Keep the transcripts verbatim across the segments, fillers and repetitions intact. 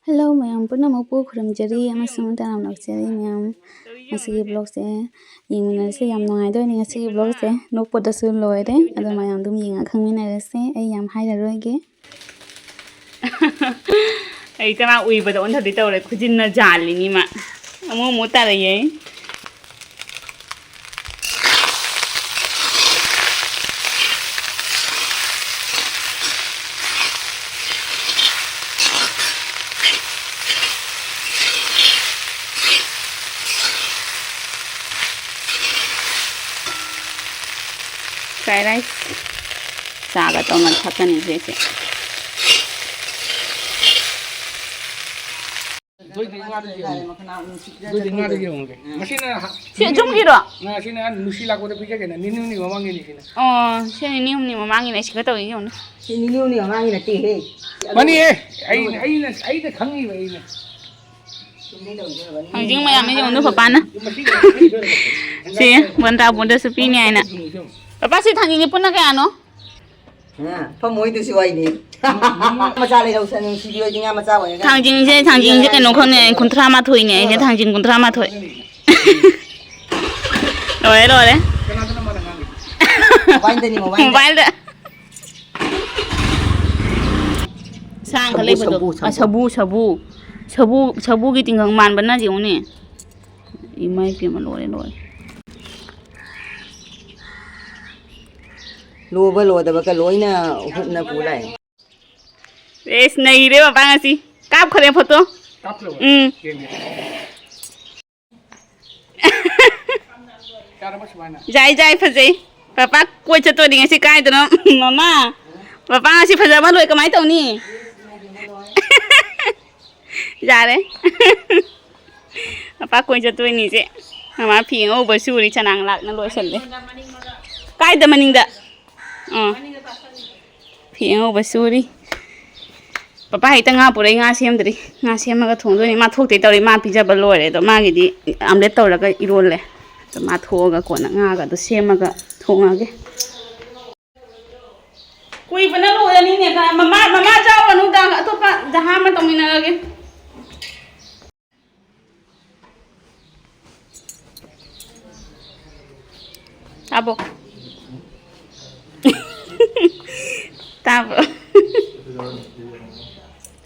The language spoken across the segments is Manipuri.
ꯍꯜꯂꯣ ꯃꯌꯥꯝ ꯄꯨꯝꯅꯃꯛꯄꯨ ꯈꯨꯔꯨꯝꯖꯔꯤ ꯑꯃꯁꯨꯡ ꯇꯔꯥꯝꯅ ꯑꯣꯛꯆꯔꯤ ꯃꯌꯥꯝ꯫ ꯉꯁꯤꯒꯤ vlogꯁꯦ ꯌꯦꯡꯃꯤꯟꯅꯔꯁꯦ꯫ ꯌꯥꯝ ꯅꯨꯡꯉꯥꯏꯗꯣꯏꯅꯦ ꯉꯁꯤꯒꯤ vlogꯁꯦ꯫ ꯅꯣꯛꯄꯗꯁꯨ ꯂꯣꯏꯔꯦ꯫ ꯑꯗꯣ ꯃꯌꯥꯝ ꯑꯗꯨꯝ ꯌꯦꯡꯉ ꯈꯪꯃꯤꯟꯅꯔꯁꯦ꯫ ꯑꯩ ꯌꯥꯝ ꯍꯥꯏꯔꯔꯣꯏꯒꯦ꯫ ꯑꯩ ꯆꯃꯥ ꯎꯏꯕꯗ ꯑꯣꯟꯊꯗꯣꯏ ꯇꯧꯔꯦ꯫ ꯈꯨꯖꯤꯟꯅ ꯖꯥꯜꯂꯤꯅꯤ ꯃꯥ꯫ ꯑꯃꯨꯛ ꯑꯃꯨꯛ ꯇꯥꯔꯛꯑꯦ꯫ Fried rice ꯆꯥꯒ ꯇꯧꯅ ꯊꯛꯀꯅꯤ ꯁꯤꯁꯦ꯫ ꯑꯩꯈꯣꯏꯗꯤ ꯉꯥꯗ ꯌꯦꯡꯉꯦ꯫ ꯑꯩꯈꯣꯏꯗꯤ ꯉꯥꯗ ꯌꯦꯡꯉꯒꯦ꯫ ꯉꯁꯤꯅ ꯍ-, ꯁꯤ ꯑꯆꯨꯝꯒꯤꯔꯣ? ꯉꯁꯤꯅ ꯅꯨꯡꯁꯤ ꯂꯥꯛꯄꯗ ꯄꯤꯖꯒꯦꯅ꯫ ꯅꯤꯅꯤ ꯍꯨꯝꯅꯤ ꯃꯃꯥꯡꯒꯤꯅꯤ ꯁꯤꯅ꯫ ꯑꯣ, ꯁꯤ ꯅꯤꯅꯤ ꯍꯨꯝꯅꯤ ꯃꯃꯥꯡꯒꯤꯅꯦ꯫ ꯁꯤꯒ ꯇꯧꯔꯤ ꯌꯦꯡꯉꯨꯅꯦ꯫ ꯁꯤ ꯅꯤꯅꯤ ꯍꯨꯝꯅꯤ ꯃꯃꯥꯡꯒꯤ ꯅꯠꯇꯦꯍꯦ꯫ ꯃꯥꯅꯤꯍꯦ꯫ ꯑꯩꯅ, ꯑꯩꯅ, ꯑꯩꯅ ꯈꯪꯉꯤꯕ ꯑꯩꯅ꯫ ꯊꯥꯡꯖꯤꯡ ꯃꯌꯥꯝꯅ ꯌꯦꯡꯉꯨꯅꯦ ꯄꯄꯥꯅ꯫ ꯁꯤ ꯕꯟꯗ꯭ꯔꯥ ꯕꯨꯟꯗꯁꯨ ꯄꯤꯅꯤ ꯍꯥꯏꯅ꯫ ꯄꯄꯥ, ꯁꯤ ꯊꯥꯡꯖꯤꯡꯁꯦ ꯄꯨꯟꯅ ꯀꯌꯥꯅꯣ? ꯍꯥ? ꯐꯝꯃꯣꯏꯗꯨꯁꯨ ꯑꯩꯅꯤ꯫ ꯃꯆꯥ ꯂꯩꯔꯧꯁꯅꯨ, ꯅꯨꯡꯁꯤꯕꯤ ꯍꯣꯏꯗꯤ ꯉꯥ ꯃꯆꯥ ꯑꯣꯏꯔꯒ꯫ ꯊꯥꯡꯖꯤꯡꯁꯦ, ꯊꯥꯡꯖꯤꯡꯁꯦ ꯀꯩꯅꯣ ꯈꯪꯗꯦ, ꯀꯨꯟꯊ꯭ꯔꯥ ꯃꯥꯊꯣꯏꯅꯦ꯫ ꯑꯩꯁꯦ ꯊꯥꯡꯖꯤꯡ ꯀꯨꯟꯊ꯭ꯔꯥ ꯃꯥꯊꯣꯏ꯫ ꯂꯣꯏꯔꯦ, ꯂꯣꯏꯔꯦ꯫ ꯃꯣꯕꯥꯏꯜꯗꯅꯤ, ꯃꯣꯕꯥꯏꯜꯗ꯫ ꯃꯣꯕꯥꯏꯜꯗ꯫ ꯁꯥ ꯑꯃꯈꯛ ꯁꯥꯕꯨ, ꯂꯩꯕꯗꯣ꯫ ꯁꯥꯕꯨ, ꯑ, ꯁꯥꯕꯨ꯫ ꯁꯥꯕꯨ, ꯁꯥꯕꯨ꯫ ꯁꯥꯕꯨ, ꯁꯥꯕꯨꯒꯤ ꯇꯤꯡꯈꯪ ꯃꯥꯟꯕꯅ ꯌꯦꯡꯉꯨꯅꯦ꯫ ꯏꯃꯥ ꯏꯄꯦꯝꯃ, ꯂꯣꯏꯔꯦ, ꯂꯣꯏꯔꯦ꯫ ꯂꯣꯕ ꯂꯣꯗꯕꯒ ꯂꯣꯏꯅ ꯍꯨꯞꯅ ꯄꯨ ꯂꯥꯛꯑꯦ꯫ ꯑꯦꯁ, ꯅꯩꯔꯦ ꯃꯄꯥ ꯉꯁꯤ꯫ ꯀꯥꯞꯈ꯭ꯔꯦ ꯐꯣꯇꯣ꯫ ꯀꯥꯞꯈ꯭ꯔꯕ? ꯎꯝ꯫ ꯌꯦꯡꯒꯦ꯫ ꯌꯥꯔꯕ ꯁꯨꯃꯥꯏꯅ? ꯌꯥꯏ, ꯌꯥꯏ, ꯐꯖꯩ꯫ ꯄꯄꯥ ꯀꯣꯏ ꯆꯠꯇꯣꯏꯅꯤ ꯉꯁꯤ ꯀꯥꯏꯗꯅꯣ꯫ ꯃꯃꯥ, ꯄꯄꯥ ꯉꯁꯤ ꯐꯖꯕ ꯂꯣꯏ ꯀꯃꯥꯏ ꯇꯧꯅꯤ? ꯌꯥꯔꯦ꯫ ꯃꯄꯥ ꯀꯣꯏ ꯆꯠꯇꯣꯏꯅꯤ ꯏꯆꯦ꯫ ꯃꯃꯥ ꯐꯤ ꯑꯉꯧꯕ ꯁꯨꯔꯤ, ꯆꯅꯥꯡ ꯂꯥꯛꯅ ꯂꯣꯏꯁꯜꯂꯦ꯫ ꯀꯥꯏꯗ ꯃꯅꯤꯡꯗ? ꯑꯥ꯫ ꯐꯤ ꯑꯉꯧꯕ ꯁꯨꯔꯤ꯫ ꯄꯄꯥ ꯍꯦꯛꯇ ꯉꯥ ꯄꯨꯔꯛꯏ, ꯉꯥ ꯁꯦꯝꯗ꯭ꯔꯤ꯫ ꯉꯥ ꯁꯦꯝꯃꯒ ꯊꯣꯡꯗꯣꯏꯅꯤ꯫ ꯃꯥ ꯊꯣꯛꯇꯦ ꯇꯧꯔꯤ, ꯃꯥ ꯄꯤꯖꯕ ꯂꯣꯏꯔꯦ꯫ ꯑꯗꯣ ꯃꯥꯒꯤꯗꯤ ꯑꯣꯝꯂꯦꯠ ꯇꯧꯔꯒ ꯏꯔꯣꯜꯂꯦ꯫ ꯑꯗꯣ ꯃꯥ ꯊꯣꯛꯑꯒ ꯀꯣꯟꯅ ꯉꯥꯒꯗꯣ ꯁꯦꯝꯃꯒ ꯊꯣꯡꯉꯒꯦ꯫ ꯀꯨꯏꯕꯅ ꯂꯣꯏꯔꯅꯤꯅꯦ꯫ ꯃꯃꯥ, ꯃꯃꯥ ꯆꯥꯎꯔꯅꯨꯗ, ꯑꯇꯣꯞꯄ ꯖꯍꯥ ꯑꯃ ꯇꯧꯃꯤꯟꯅꯔꯒꯦ꯫ ꯇꯥꯕꯣ? ꯇꯥꯕ꯭ꯔꯣ?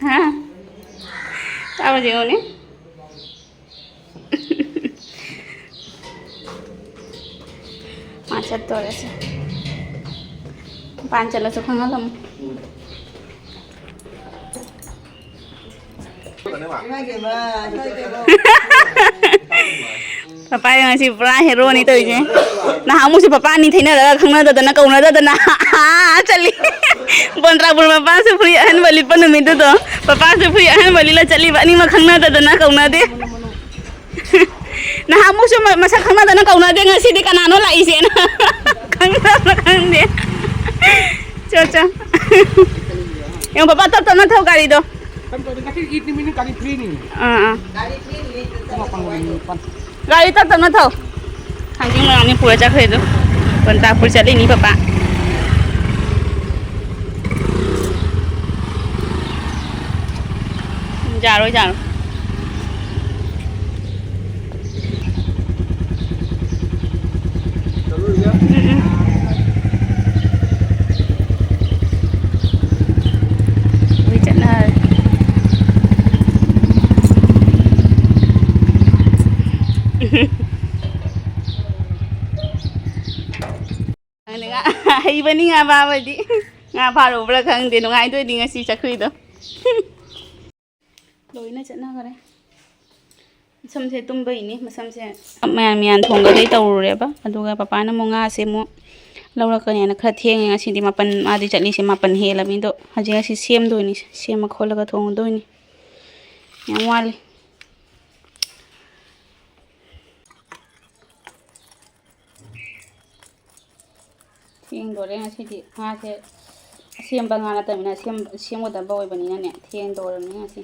ꯍꯥ? ꯇꯥꯕ꯭ꯔꯣ ꯌꯦꯡꯉꯨꯅꯦ꯫ ꯃꯥ ꯆꯠꯇꯣꯔꯦꯁꯦ꯫ ꯃꯄꯥꯟ ꯆꯠꯂꯁꯨ ꯈꯪꯍꯜꯂꯝꯃꯨ꯫ ꯄꯄꯥ ꯉꯁꯤ ꯄꯨꯔꯥ ꯍꯦꯔꯣꯅꯤ ꯇꯧꯔꯤꯁꯦ꯫ ꯅꯍꯥꯟꯃꯨꯛꯁꯨ ꯄꯄꯥ ꯑꯅꯤ ꯊꯩꯅꯔꯒ ꯈꯪꯅꯗꯗꯅ ꯀꯧꯅꯗꯗꯅ ꯆꯠꯂꯤ꯫ ꯕꯣꯟꯗ꯭ꯔꯥꯄꯨꯔ ꯃꯄꯥꯁꯨ ꯐꯨꯔꯤꯠ ꯑꯍꯟꯕ ꯂꯤꯠꯄ ꯅꯨꯃꯤꯠꯇꯨꯗꯣ ꯄꯄꯥꯁꯨ ꯐꯨꯔꯤꯠ ꯑꯍꯟꯕ ꯂꯤꯠꯂ ꯆꯠꯂꯤꯕ꯫ ꯑꯅꯤꯃꯛ ꯈꯪꯅꯗꯗꯅ ꯀꯧꯅꯗꯦ꯫ ꯅꯍꯥꯟꯃꯨꯛꯁꯨ ꯃ-, ꯃꯁꯛ ꯈꯪꯅꯗꯅ ꯀꯧꯅꯗꯦ, ꯉꯁꯤꯗꯤ ꯀꯅꯥꯅꯣ ꯂꯥꯛꯏꯁꯦꯅ ꯈꯪꯅꯕ꯭ꯔꯥ ꯈꯪꯗꯦ꯫ ꯆꯣ, ꯆꯣ꯫ ꯌꯦꯡꯉꯣ, ꯄꯄꯥ, ꯇꯞ ꯇꯞꯅ ꯊꯧ ꯒꯥꯔꯤꯗꯣ꯫ ꯀꯔꯤ ꯇꯧꯔꯤ? ꯉꯁꯤ ꯏꯗ ꯅꯨꯃꯤꯠꯅꯤ, ꯒꯥꯔꯤ ꯐ꯭ꯔꯤꯅꯤ꯫ ꯑꯥ, ꯑꯥ꯫ ꯄꯨꯡ ꯃꯥꯄꯟ ꯃꯤꯅꯤꯠ ꯅꯤꯄꯥꯟ꯫ ꯒꯥꯔꯤ ꯇꯞ ꯇꯞꯅ ꯊꯧ꯫ ꯊꯥꯡꯖꯤꯡ ꯃꯌꯥꯝꯅꯤ ꯄꯨꯔ ꯆꯠꯈ꯭ꯔꯦꯗꯣ꯫ ꯕꯣꯟꯗ꯭ꯔꯥꯄꯨꯔ ꯆꯠꯂꯤꯅꯤ ꯄꯄꯥ꯫ ꯌꯥꯔꯣꯏ, ꯌꯥꯔꯣꯏ꯫ ꯎꯝ, ꯎꯝ꯫ ꯂꯣꯏ ꯆꯠꯅꯔꯦ꯫ ꯈꯪꯗꯦ, ꯉꯥ, ꯍꯩꯕꯅꯤ ꯉꯥ ꯐꯥꯕꯗꯤ꯫ ꯉꯥ ꯐꯥꯔꯨꯕ꯭ꯔꯥ ꯈꯪꯗꯦ, ꯅꯨꯡꯉꯥꯏꯗꯣꯏꯅꯤ ꯉꯁꯤ ꯆꯈ꯭ꯔꯤꯗꯣ꯫ ꯂꯣꯏꯅ ꯆꯠꯅꯈꯔꯦ꯫ ꯃꯁꯝꯁꯦ ꯇꯨꯝꯕꯩꯅꯤ, ꯃꯁꯝꯁꯦ ꯃꯌꯥꯟ ꯃꯌꯥꯟ ꯊꯣꯡꯒꯗꯣꯏ ꯇꯧꯔꯨꯔꯦꯕ꯫ ꯑꯗꯨꯒ ꯄꯄꯥꯅ ꯑꯃꯨꯛ ꯉꯥꯁꯦ ꯑꯃꯨꯛ ꯂꯧꯔꯛꯀꯅꯦꯅ ꯈꯔ ꯊꯦꯡꯉꯦ ꯉꯁꯤꯗꯤ, ꯃꯥꯄꯟ, ꯃꯥꯗꯤ ꯆꯠꯂꯤꯁꯦ ꯃꯥꯄꯟ ꯍꯦꯜꯂꯕꯅꯤ꯫ ꯑꯗꯣ ꯍꯧꯖꯤꯛ ꯑꯁꯤ ꯁꯦꯝꯗꯣꯏꯅꯤ, ꯁꯦꯝꯃ ꯈꯣꯠꯂꯒ ꯊꯣꯡꯗꯣꯏꯅꯤ꯫ ꯌꯥꯝ ꯋꯥꯠꯂꯤ꯫ ꯊꯦꯡꯗꯣꯔꯦ ꯉꯁꯤꯗꯤ꯫ ꯉꯥꯁꯦ ꯑꯁꯦꯝꯕ ꯉꯥ ꯅꯠꯇꯕꯅꯤꯅ, ꯑꯁꯦꯝ-, ꯁꯦꯝꯒꯗꯕ ꯑꯣꯏꯕꯅꯤꯅꯅꯦ, ꯊꯦꯡꯗꯣꯔꯕꯅꯤ ꯉꯁꯤ꯫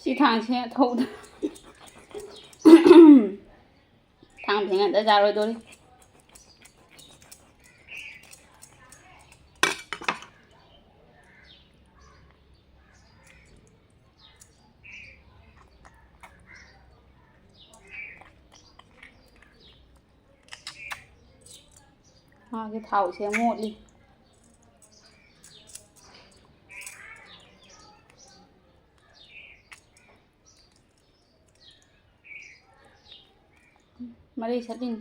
ꯁꯤ ꯊꯥꯡꯁꯦ ꯊꯧꯗ꯫ ꯊꯥꯡ ꯐꯦꯡꯍꯟꯗ ꯌꯥꯔꯣꯏꯗꯣꯔꯤ꯫ ꯃꯥꯒꯤ ꯊꯥꯎꯁꯦ ꯃꯣꯠꯂꯤ꯫ ꯃꯔꯩ ꯁꯠꯂꯤꯅꯤ꯫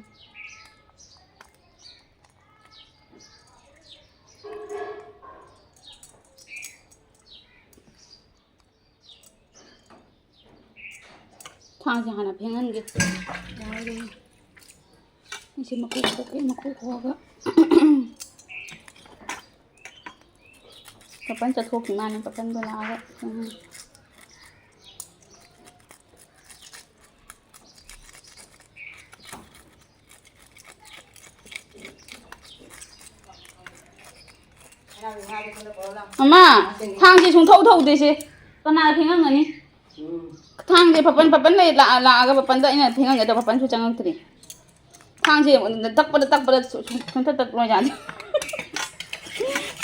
ꯊꯥꯡꯁꯦ ꯍꯥꯟꯅ ꯐꯦꯡꯍꯟꯒꯦ꯫ ꯌꯥꯔꯣꯏꯗꯧꯔꯤ꯫ ꯑꯩꯁꯦ ꯃꯀꯨ ꯈꯣꯛꯀꯦ, ꯃꯀꯨ ꯈꯣꯛꯑꯒ꯫ ꯄꯥꯄꯟ ꯆꯠꯊꯣꯛꯈꯤ ꯃꯥꯅꯦ, ꯄꯥꯄꯟꯗꯣ ꯂꯥꯛꯑꯒ ꯐꯦꯡꯍꯟꯒꯦ꯫ ꯃꯃꯥ, ꯊꯥꯡꯁꯦ ꯁꯨꯡꯊꯧ ꯊꯧꯗꯦꯁꯦ꯫ ꯀꯅꯥꯅ ꯐꯦꯡꯉꯝꯒꯅꯤ? ꯊꯥꯡꯁꯦ ꯄꯥꯄꯟ, ꯄꯥꯄꯟ ꯂꯩ, ꯂꯥꯛꯑ-, ꯂꯥꯛꯑꯒ ꯄꯥꯄꯟꯗ ꯑꯩꯅ ꯐꯦꯡꯉꯝꯒꯦ ꯇꯧꯕ, ꯄꯥꯄꯟꯁꯨ ꯆꯪꯉꯛꯇ꯭ꯔꯤ꯫ ꯊꯥꯡꯁꯦ ꯇꯛꯄꯗ, ꯇꯛꯄꯗ ꯁꯨ-, ꯁꯨ-, ꯁꯨꯡꯇꯠ ꯇꯠꯂꯣꯏ ꯌꯥꯅꯤ꯫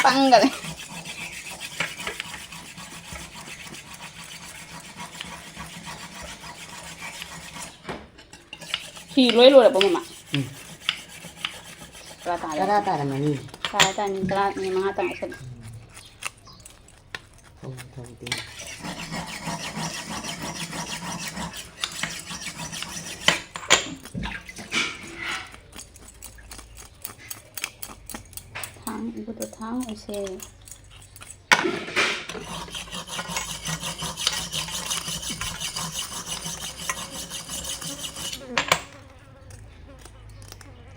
ꯄꯪꯒꯔꯦ꯫ ꯐꯤ ꯂꯣꯏ ꯂꯣꯏꯔꯕꯣ, ꯃꯃꯥ? ꯎꯝ꯫ ꯇꯔꯥ ꯇꯥꯔꯦ꯫ ꯇꯔꯥ ꯇꯥꯔꯝꯃꯅꯤ꯫ ꯇꯔꯥ ꯇꯥꯔꯦ, ꯃꯤꯅꯤꯠ ꯇꯔꯥ, ꯃꯤꯅꯤꯠ ꯃꯉꯥ ꯇꯪ ꯉꯥꯏꯁꯜꯂꯦ꯫ ꯎꯝ꯫ ꯊꯧ, ꯊꯧꯗꯦ꯫ ꯊꯥꯡ, ꯏꯕꯗꯣ ꯊꯥꯡ ꯑꯣꯏꯁꯦ꯫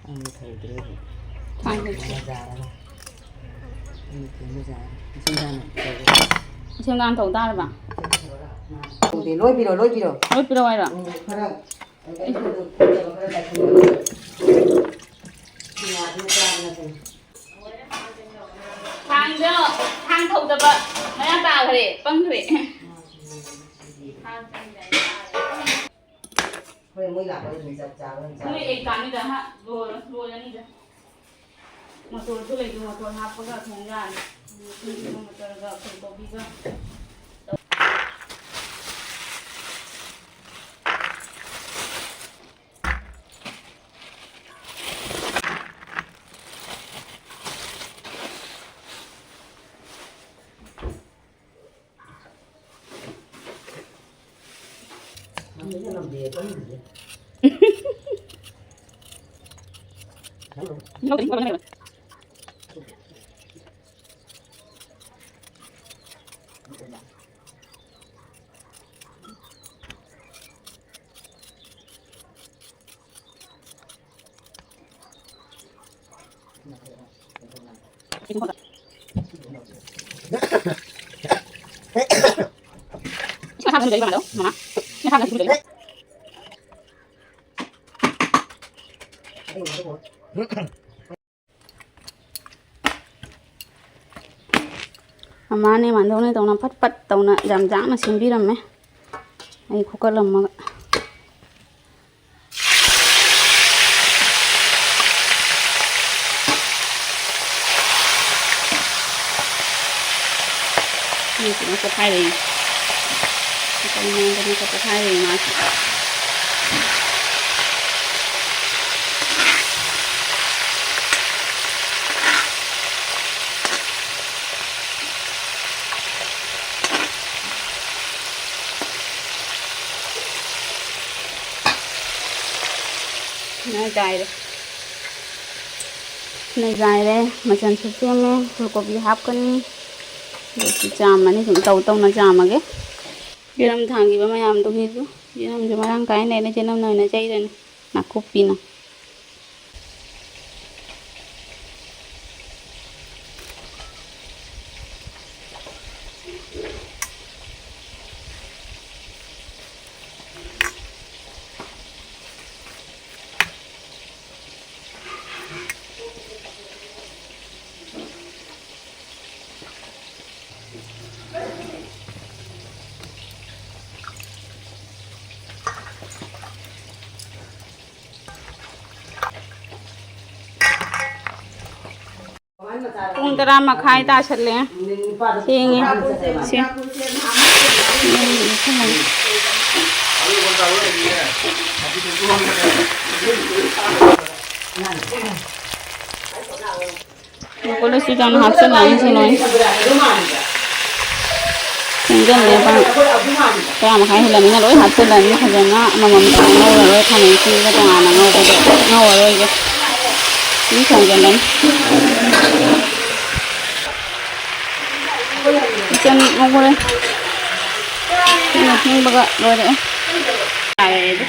ꯑꯩꯅ ꯊꯧꯗ꯭ꯔꯦꯕ꯫ ꯊꯥꯡ ꯂꯩꯇ꯭ꯔꯦ꯫ ꯕꯖꯥꯔ ꯑꯃ꯫ ꯑꯩꯅ ꯊꯧꯕ ꯕꯖꯥꯔ ꯑꯃ꯫ ꯃꯁꯤꯡ ꯊꯥꯡꯅ ꯊꯧꯕ꯫ ꯃꯁꯤꯡ ꯊꯥꯡ ꯊꯧ ꯇꯥꯔꯕ? ꯊꯧꯗꯦ꯫ ꯂꯣꯏ ꯄꯤꯔꯣ, ꯂꯣꯏ ꯄꯤꯔꯣ꯫ ꯂꯣꯏ ꯄꯤꯔꯣ ꯍꯥꯏꯔꯣ? ꯎꯝ, ꯈꯔ, ꯈꯔ ꯂꯥꯏꯁꯪꯗ꯫ ꯊꯥꯡꯗꯣ, ꯊꯥꯡ ꯊꯧꯗꯕ ꯃꯌꯥ ꯇꯥꯈ꯭ꯔꯦ, ꯄꯪꯈ꯭ꯔꯦ꯫ ꯍꯣꯏ, ꯃꯣꯏ ꯂꯥꯛꯄꯗ ꯑꯗꯨꯝ ꯆꯞ ꯆꯥꯕ ꯑꯗꯨꯝ ꯆꯥꯕ꯫ ꯃꯣꯏ ꯑꯦꯛ ꯀꯥꯟꯅꯤꯗ ꯍꯥ, ꯂꯣꯏꯔ-, ꯂꯣꯏꯔꯅꯤꯗ꯫ ꯃꯣꯇꯣꯔꯁꯨ ꯂꯩꯇꯦ, ꯃꯣꯇꯣꯔ ꯍꯥꯞꯄꯒ ꯊꯣꯡ ꯌꯥꯔꯅꯤ꯫ ꯃꯣꯇꯣꯔꯒ ꯐꯨꯜ ꯀꯣꯕꯤꯒ꯫ ꯃꯃꯥꯅꯦ ꯃꯥꯟꯗꯧꯅꯦ ꯇꯧꯅ ꯐꯠ ꯐꯠ ꯇꯧꯅ ꯌꯥꯝ ꯌꯥꯡꯅ ꯁꯦꯝꯕꯤꯔꯝꯃꯦ꯫ ꯑꯩ ꯈꯨꯀꯠꯂꯝꯃꯒ꯫ ꯃꯤꯁꯤꯅ ꯄꯣꯛꯈꯥꯏꯔꯛꯏ꯫ ꯃꯇꯝ ꯅꯥꯏꯗꯅ ꯄꯣꯛꯈꯥꯏꯔꯛꯏ ꯃꯥꯁꯦ꯫ ꯅꯣꯏ ꯆꯥꯏꯔꯦ꯫ ꯅꯣꯏ ꯆꯥꯏꯔꯦ꯫ ꯃꯆꯜꯁꯨ ꯁꯦꯝꯃꯦ꯫ ꯐꯨꯜ ꯀꯣꯕꯤ ꯍꯥꯞꯀꯅꯤ꯫ ꯑꯗꯨ ꯁꯤ ꯆꯥꯝꯃꯅꯤ꯫ ꯁꯨꯝ ꯇꯧ ꯇꯧꯅ ꯆꯥꯝꯃꯒꯦ꯫ ꯌꯦꯅꯝ ꯊꯥꯡꯈꯤꯕ ꯃꯌꯥꯝꯗꯨꯒꯤꯁꯨ꯫ ꯌꯦꯅꯝꯁꯨ ꯃꯔꯥꯡ ꯀꯥꯏꯅ ꯂꯩꯔꯦ꯫ ꯌꯦꯅꯝꯅ ꯑꯣꯏꯅ ꯆꯩꯔꯅꯤ꯫ ꯅꯥꯀꯨꯞꯄꯤꯅ꯫ ꯄꯨꯡ ꯇꯔꯥ ꯃꯈꯥꯏ ꯇꯥꯁꯜꯂꯦ꯫ ꯊꯦꯡꯉꯦ꯫ ꯁꯤ꯫ ꯃꯈꯣꯏ ꯂꯣꯏ ꯆꯨꯖꯥꯛ ꯍꯥꯞꯆꯤꯜꯂꯛꯑꯅꯤ ꯁꯤ ꯂꯣꯏ꯫ ꯊꯦꯡꯖꯤꯜꯂꯦ ꯄꯨꯡ ꯇꯔꯥ ꯃꯈꯥꯏ ꯍꯦꯜꯂꯃꯤꯅ ꯂꯣꯏ ꯍꯥꯞꯆꯤꯜꯂꯅꯤ꯫ ꯐꯖꯅ ꯑꯃꯃꯝ ꯇꯧꯔ ꯉꯧꯔꯔꯣꯏ꯫ ꯈꯥꯃꯦꯟ ꯑꯁꯤꯟꯕꯤꯒ ꯇꯣꯉꯥꯟꯅ ꯉꯧꯕꯗꯣ ꯉꯧꯔꯔꯣꯏꯒꯦ꯫ ꯁꯤ ꯊꯣꯡꯖꯤꯜꯂꯅꯤ꯫ ꯏꯆꯟ ꯉꯧꯈꯔꯦ꯫ ꯏꯆꯟꯅ ꯐꯦꯡꯕꯒ ꯂꯣꯏꯔꯛꯑꯦ꯫ ꯌꯥꯔꯦ ꯑꯗꯨ꯫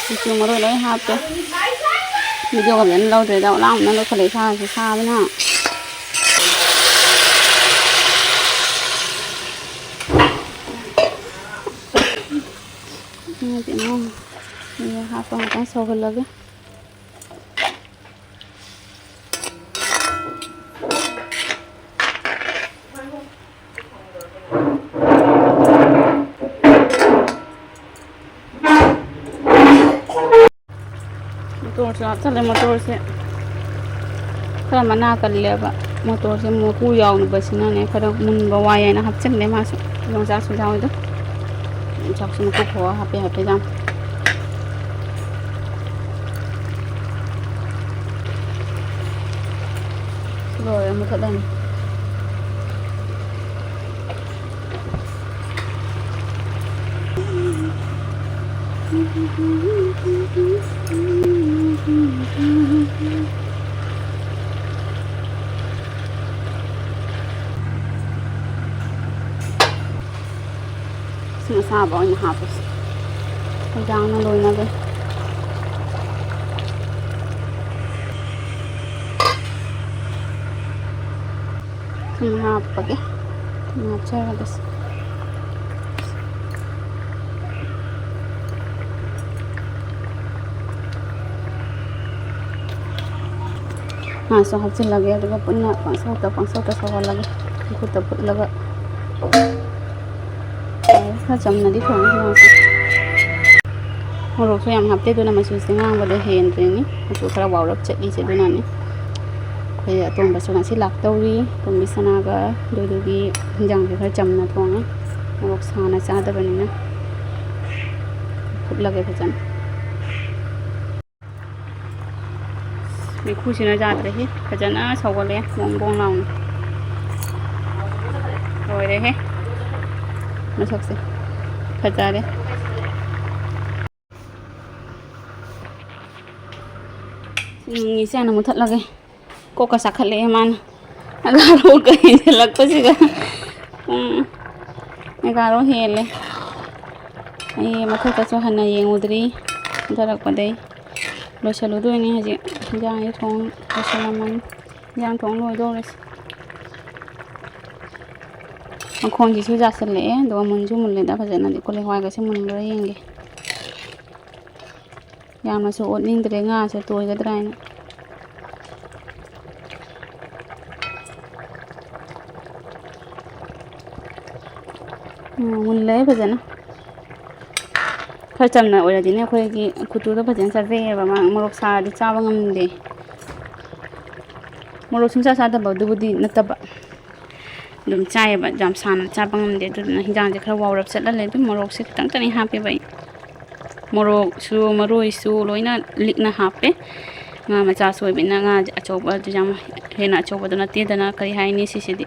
ꯃꯆꯨ ꯃꯔꯣꯏ ꯂꯣꯏ ꯍꯥꯞꯄꯦ꯫ ꯚꯤꯗꯤꯑꯣꯒ ꯐꯖꯅ ꯂꯧꯗ꯭ꯔꯦꯗ꯫ ꯂꯥꯡꯕꯅ ꯂꯣꯏꯈꯠꯂꯦ ꯏꯁꯥꯁꯦ ꯁꯥꯕꯅ꯫ ꯏꯃꯥꯏ ꯄꯦꯝꯃ꯫ ꯍꯥꯞꯄ ꯉꯥꯛꯇꯪ ꯁꯧꯍꯜꯂꯒꯦ꯫ ꯃꯣꯇꯣꯔꯁꯨ ꯍꯥꯞꯆꯜꯂꯦ꯫ ꯃꯣꯇꯣꯔꯁꯦ ꯈꯔ ꯃꯅꯥ ꯀꯜꯂꯦꯕ꯫ ꯃꯣꯇꯣꯔꯁꯦ ꯃꯀꯨ ꯌꯥꯎꯕꯁꯤꯅꯅꯦ ꯈꯔ ꯃꯨꯟꯕ ꯋꯥꯏ ꯍꯥꯏꯅ ꯍꯥꯞꯆꯜꯂꯦ ꯃꯥꯁꯨ꯫ ꯌꯣꯡꯆꯥꯛꯁꯨ ꯌꯥꯎꯋꯤꯗꯣ꯫ ꯌꯣꯡꯆꯥꯛꯁꯨ ꯃꯀꯨ ꯈꯣꯛꯑ ꯍꯥꯞꯄꯦ ꯍꯥꯏꯐꯦꯠ ꯌꯥꯝ꯫ ꯂꯣꯏꯔꯦ, ꯃꯨꯊꯠꯂꯅꯤ꯫ ꯏꯁꯤꯡ ꯑꯁꯥꯕ ꯑꯣꯏꯅ ꯍꯥꯞꯄꯁꯤ, ꯍꯦꯟꯖꯥꯡꯅ ꯂꯣꯏꯅꯕ꯫ ꯊꯨꯝ ꯍꯥꯞꯄꯒꯦ꯫ ꯊꯨꯝ ꯍꯥꯞꯆꯔꯒꯦ꯫ ꯉꯥꯁꯨ ꯍꯥꯞꯆꯤꯜꯂꯒꯦ, ꯑꯗꯨꯒ ꯄꯨꯟꯅ ꯄꯪꯁꯧꯇ, ꯄꯪꯁꯧꯇ ꯁꯧꯍꯜꯂꯒꯦ꯫ ꯃꯈꯨꯠꯇ ꯐꯨꯠꯂꯒ꯫ ꯈꯔ ꯆꯝꯅꯗꯤ ꯊꯣꯡꯉꯤ ꯉꯥꯁꯦ꯫ ꯃꯣꯔꯣꯛꯁꯨ ꯌꯥꯝ ꯍꯥꯞꯇꯦ, ꯑꯗꯨꯅ ꯃꯆꯨꯁꯦ ꯉꯥꯡꯕꯗ ꯍꯦꯟꯗ꯭ꯔꯤꯅꯤ꯫ ꯃꯆꯨ ꯈꯔ ꯋꯥꯎꯔꯞ ꯆꯠꯂꯤꯁꯦ ꯑꯗꯨꯅꯅꯤ꯫ ꯑꯩꯈꯣꯏ ꯑꯇꯣꯝꯕꯁꯨ ꯉꯁꯤ ꯂꯥꯛꯇꯧꯔꯤ, ꯑꯇꯣꯝꯕꯤ ꯁꯅꯥꯒ꯫ ꯑꯗꯨꯗꯨꯒꯤ ꯍꯤꯟꯖꯥꯡꯁꯦ ꯈꯔ ꯆꯝꯅ ꯊꯣꯡꯉꯦ, ꯃꯣꯔꯣꯛ ꯁꯥꯅ ꯆꯥꯗꯕꯅꯤꯅ꯫ ꯐꯨꯠꯂꯒꯦ ꯐꯖꯅ꯫ ꯃꯩꯈꯨꯁꯤꯅ ꯌꯥꯗ꯭ꯔꯦꯍꯦ꯫ ꯐꯖꯅ ꯁꯧꯒꯠꯂꯦ, ꯕꯣꯡ ꯕꯣꯡ ꯂꯥꯎꯅ꯫ ꯂꯣꯏꯔꯦꯍꯦ ꯃꯁꯛꯁꯦ꯫ ꯐꯖꯔꯦ꯫ ꯁꯤ ꯅꯨꯡꯉꯤꯁꯦ ꯍꯥꯟꯅ ꯃꯨꯊꯠꯂꯒꯦ꯫ ꯀꯣꯛꯀ ꯆꯥꯈꯠꯂꯛꯑꯦ ꯃꯥꯅ꯫ ꯑꯒꯥꯔꯣꯒ ꯍꯦꯟꯖꯜꯂꯛꯄꯁꯤꯒ꯫ ꯄꯨꯡ ꯑꯦꯒꯥꯔꯣ ꯍꯦꯜꯂꯦ꯫ ꯑꯩ ꯃꯊꯛꯇꯁꯨ ꯍꯟꯅ ꯌꯦꯡꯉꯨꯗ꯭ꯔꯤ꯫ ꯀꯨꯝꯊꯔꯛꯄꯗꯩ ꯂꯣꯏꯁꯜꯂꯨꯗꯣꯏꯅꯤ ꯍꯧꯖꯤꯛ꯫ ꯍꯤꯟꯖꯥꯡꯁꯦ ꯊꯣꯡ ꯂꯣꯏꯁꯜꯂꯝꯃꯅꯤ꯫ ꯍꯤꯟꯖꯥꯡ ꯊꯣꯡ ꯂꯣꯏꯗꯧꯔꯦ꯫ ꯃꯈꯣꯟꯁꯤꯁꯨ ꯌꯥꯁꯜꯂꯛꯑꯦ, ꯑꯗꯨꯒ ꯃꯨꯟꯁꯨ ꯃꯨꯜꯂꯦꯗ ꯐꯖꯅꯗꯤ꯫ ꯀꯣꯂꯤ ꯍꯋꯥꯏꯒꯁꯦ ꯃꯨꯟꯕ꯭ꯔꯥ ꯌꯦꯡꯒꯦ꯫ ꯌꯥꯝꯅꯁꯨ ꯑꯣꯠꯅꯤꯡꯗ꯭ꯔꯦ, ꯉꯥꯁꯦ ꯇꯣꯏꯒꯗ꯭ꯔꯥ ꯍꯥꯏꯅ꯫ ꯎꯝ, ꯃꯨꯜꯂꯦ ꯐꯖꯅ꯫ ꯈꯔ ꯆꯝꯅ ꯑꯣꯏꯔꯗꯤꯅꯦ ꯑꯩꯈꯣꯏꯒꯤ ꯈꯨꯠꯇꯨꯗ ꯐꯖꯅ ꯆꯥꯖꯩꯌꯦꯕ꯫ ꯃꯥ ꯃꯣꯔꯣꯛ ꯁꯥꯔꯗꯤ ꯆꯥꯕ ꯉꯝꯗꯦ꯫ ꯃꯣꯔꯣꯛ ꯁꯨꯡꯆꯥ ꯆꯥꯗꯕ ꯑꯗꯨꯕꯨꯗꯤ ꯅꯠꯇꯕ꯫ ꯑꯗꯨꯝ ꯆꯥꯏꯌꯦꯕ, ꯌꯥꯝ ꯁꯥꯅ ꯆꯥꯕ ꯉꯝꯗꯦ꯫ ꯑꯗꯨꯗꯨꯅ ꯍꯤꯟꯖꯥꯡꯁꯦ ꯈꯔ ꯋꯥꯎꯔꯞ ꯆꯠꯍꯜꯂꯦ꯫ ꯑꯗꯨꯝ ꯃꯣꯔꯣꯛꯁꯦ ꯈꯤꯇꯪꯇꯅꯤ ꯍꯥꯞꯄꯦꯕ ꯑꯩ꯫ ꯃꯣꯔꯣꯛꯁꯨ ꯃꯔꯣꯏꯁꯨ ꯂꯣꯏꯅ ꯂꯤꯛꯅ ꯍꯥꯞꯄꯦ꯫ ꯉꯥ ꯃꯆꯥꯁꯨ ꯑꯣꯏꯕꯅꯤꯅ ꯉꯥꯁꯦ ꯑꯆꯧꯕ ꯑꯗꯨ ꯌꯥꯝ ꯍꯦꯟꯅ ꯑꯆꯧꯕꯗꯨ ꯅꯠꯇꯦꯗꯅ꯫ ꯀꯔꯤ ꯍꯥꯏꯅꯤ ꯁꯤꯁꯤꯗꯤ?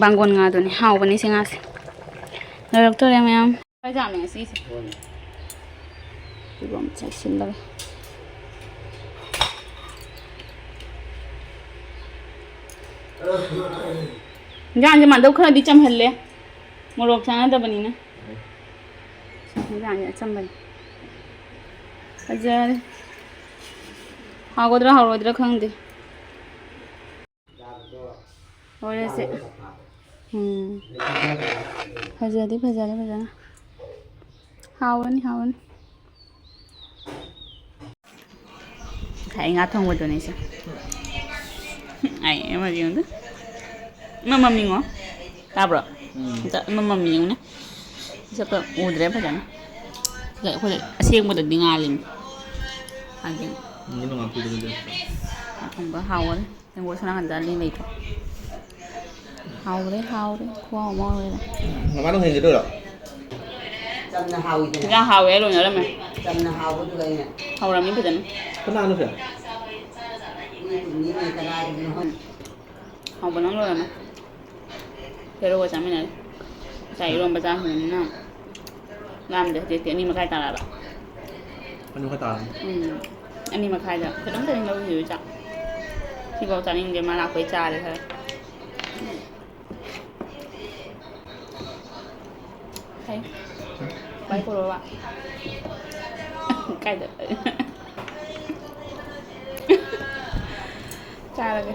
ꯕꯥꯡꯒꯣꯟ ꯉꯥꯗꯨꯅꯤ꯫ ꯍꯥꯎꯕꯅꯤ ꯁꯤ ꯉꯥꯁꯦ꯫ ꯂꯣꯏꯔꯛꯇꯣꯔꯦ ꯃꯌꯥꯝ꯫ ꯍꯋꯥꯏꯖꯥꯔꯅꯦ ꯉꯁꯤꯁꯦ꯫ ꯐꯤꯕꯝ ꯆꯥꯁꯤꯜꯂꯒ꯫ ꯏꯟꯖꯥꯡꯁꯦ ꯃꯥꯟꯗꯧ ꯈꯔꯗꯤ ꯆꯝꯍꯜꯂꯦ, ꯃꯣꯔꯣꯛ ꯆꯥꯟꯅꯗꯕꯅꯤꯅ꯫ ꯏꯟꯖꯥꯡꯁꯦ ꯑꯆꯝꯕꯅꯤ꯫ ꯐꯖꯔꯦ꯫ ꯍꯥꯎꯒꯗ꯭ꯔꯥ ꯍꯥꯎꯔꯣꯏꯗ꯭ꯔꯥ ꯈꯪꯗꯦ꯫ ꯂꯣꯏꯔꯦꯁꯦ꯫ ꯎꯝ꯫ ꯐꯖꯗꯤ ꯐꯖꯔꯦ ꯐꯖꯅ꯫ ꯍꯥꯎꯔꯅꯤ, ꯍꯥꯎꯔꯅꯤ꯫ ꯉꯁꯥꯏ ꯉꯥ ꯊꯣꯡꯕꯗꯨꯅꯦ ꯁꯦ꯫ ꯑꯩ ꯑꯃ ꯌꯦꯡꯉꯨꯗ꯫ ꯑꯃ ꯃꯃꯤꯡꯉꯣ꯫ ꯇꯥꯕ꯭ꯔꯣ? ꯎꯝ꯫ ꯑꯝꯇ ꯑꯃ ꯃꯃꯤꯡ ꯌꯦꯡꯉꯨꯅꯦ꯫ ꯃꯁꯛꯇꯣ ꯎꯗ꯭ꯔꯦ ꯐꯖꯅ꯫ ꯑꯩꯈꯣꯏ ꯑꯁꯦꯡꯕꯗꯗꯤ ꯉꯥꯜꯂꯤꯅꯤ꯫ ꯍꯥꯏꯗꯤ ꯊꯣꯡꯕ ꯍꯥꯎꯔꯦ꯫ ꯅꯪꯕꯨ ꯁꯣꯝ ꯅꯥꯀꯟꯗ ꯂꯩ ꯂꯩꯀꯣ꯫ ꯍꯥꯎꯔꯦ, ꯍꯥꯎꯔꯦ꯫ ꯈꯨꯍꯥꯎ ꯑꯃ ꯑꯣꯏꯔꯦ꯫ ꯃꯃꯥ ꯅꯪ ꯍꯦꯟꯒꯗꯣꯏꯔꯣ? ꯆꯝꯅ ꯍꯥꯎꯏꯗꯅ꯫ ꯏꯟꯖꯥꯡ ꯍꯥꯎꯋꯦ ꯂꯣꯏꯅꯔꯝꯃꯦ꯫ ꯆꯝꯅ ꯍꯥꯎꯕꯗꯨꯒ ꯑꯩꯅ ꯍꯥꯎꯔꯝꯃꯤ ꯐꯖꯅ꯫ ꯀꯅꯥꯅꯣ ꯁꯦ? ꯃꯤ ꯀꯨꯟꯅꯤ ꯀꯅꯥꯒꯤꯅꯣ ꯈꯪꯗꯦ꯫ ꯍꯥꯎꯕꯅ ꯂꯣꯏꯔꯝꯃꯦ꯫ ꯍꯦꯔꯣꯒ ꯆꯥꯃꯤꯟꯅꯔꯤ꯫ ꯉꯁꯥꯏ ꯏꯔꯣꯝꯕ ꯆꯥꯈꯤꯕꯅꯤꯅ ꯂꯥꯝꯗꯦ꯫ ꯍꯧꯖꯤꯛꯇꯤ ꯑꯅꯤ ꯃꯈꯥꯏ ꯇꯥꯔꯛꯑꯕ꯫ ꯑꯅꯤ ꯃꯈꯥꯏ ꯇꯥꯔꯦ꯫ ꯎꯝ꯫ ꯑꯅꯤ ꯃꯈꯥꯏꯗ ꯈꯤꯇꯪ ꯈꯤꯇꯪ ꯂꯧꯈꯤꯕ ꯆꯥꯛ꯫ ꯁꯤꯐꯥꯎ ꯆꯥꯅꯤꯡꯗꯦ꯫ ꯃꯥ ꯂꯥꯛꯄꯩ ꯆꯥꯔꯦ ꯈꯔ꯫ ꯍꯩ꯫ ꯚꯥꯏ ꯄꯨꯔꯛꯑꯣ꯫ ꯀꯥꯏꯗ? ꯆꯥꯔꯒꯦ꯫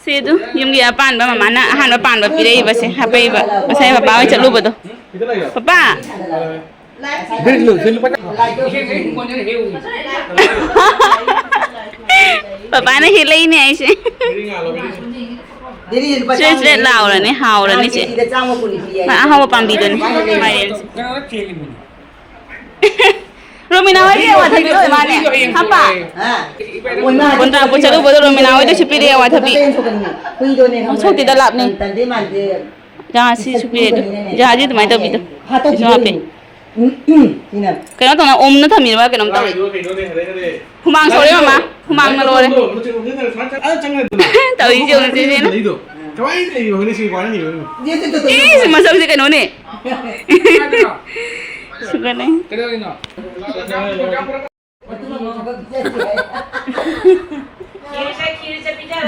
ꯁꯤ ꯑꯗꯨ ꯌꯨꯝꯒꯤ ꯑꯄꯥꯟꯕ ꯃꯃꯥꯅ ꯑꯍꯥꯟꯕ ꯄꯥꯟꯕ ꯄꯤꯔꯛꯏꯕꯁꯦ, ꯍꯥꯄꯛꯏꯕ꯫ ꯉꯁꯥꯏ ꯄꯄꯥ ꯍꯣꯏ ꯆꯠꯂꯨꯕꯗꯣ꯫ ꯄꯄꯥ! ꯄꯄꯥꯅ ꯍꯦꯜꯂꯛꯏꯅꯦ ꯑꯩꯁꯦ꯫ ꯆ꯭ꯔꯦꯠ ꯆ꯭ꯔꯦꯠ ꯂꯥꯎꯔꯅꯤ, ꯍꯥꯎꯔꯅꯤ ꯆꯦ꯫ ꯑꯍꯥꯎꯕ ꯄꯥꯝꯕꯤꯗꯨꯅꯤ ꯃꯥꯏꯔꯦꯟꯁꯦ꯫ ꯔꯣꯃꯤꯅꯥ ꯍꯣꯏꯒꯤ ꯑꯋꯥꯊꯕꯤ ꯑꯣꯏ ꯃꯥꯅꯦ꯫ ꯍꯥꯄꯥ꯫ ꯀꯣꯟꯗ꯭ꯔꯥꯄꯨꯔ ꯆꯠꯂꯨꯕꯗꯣ ꯔꯣꯃꯤꯅꯥ ꯍꯣꯏꯗꯁꯨ ꯄꯤꯔꯛꯑꯦ ꯑꯋꯥꯊꯕꯤ꯫ ꯑꯣꯟꯊꯣꯛꯇꯦꯗ ꯂꯥꯞꯅꯤ꯫ ꯖꯍꯥꯖꯤꯁꯨ ꯄꯤꯔꯛꯑꯦ ꯑꯗꯨ꯫ ꯖꯍꯥꯖꯤ ꯑꯗꯨꯃꯥꯏꯅ ꯇꯧꯕꯤꯗꯣ꯫ ꯁꯤꯁꯨ ꯍꯥꯞꯄꯤ꯫ ꯀꯩꯅꯣ ꯇꯧꯅ ꯑꯣꯝꯅ ꯊꯝꯃꯤꯔꯕ ꯀꯩꯅꯣꯝ ꯇꯧꯔꯤ꯫ ꯍꯨꯃꯥꯡ ꯁꯧꯔꯦ ꯃꯃꯥ꯫ ꯍꯨꯃꯥꯡꯅ ꯂꯣꯏꯔꯦ꯫ ꯇꯧꯔꯤꯁꯦ ꯌꯦꯡꯉꯨ ꯆꯦꯆꯦꯅ꯫ ꯀꯃꯥꯏꯅ ꯂꯩꯔꯤꯅꯣ ꯈꯪꯗꯦ ꯁꯤ ꯋꯥꯔꯤ ꯂꯩꯕ꯫ ꯏꯁ ꯃꯁꯛꯁꯦ ꯀꯩꯅꯣꯅꯦ꯫ ꯁꯨꯒꯠꯂꯦ꯫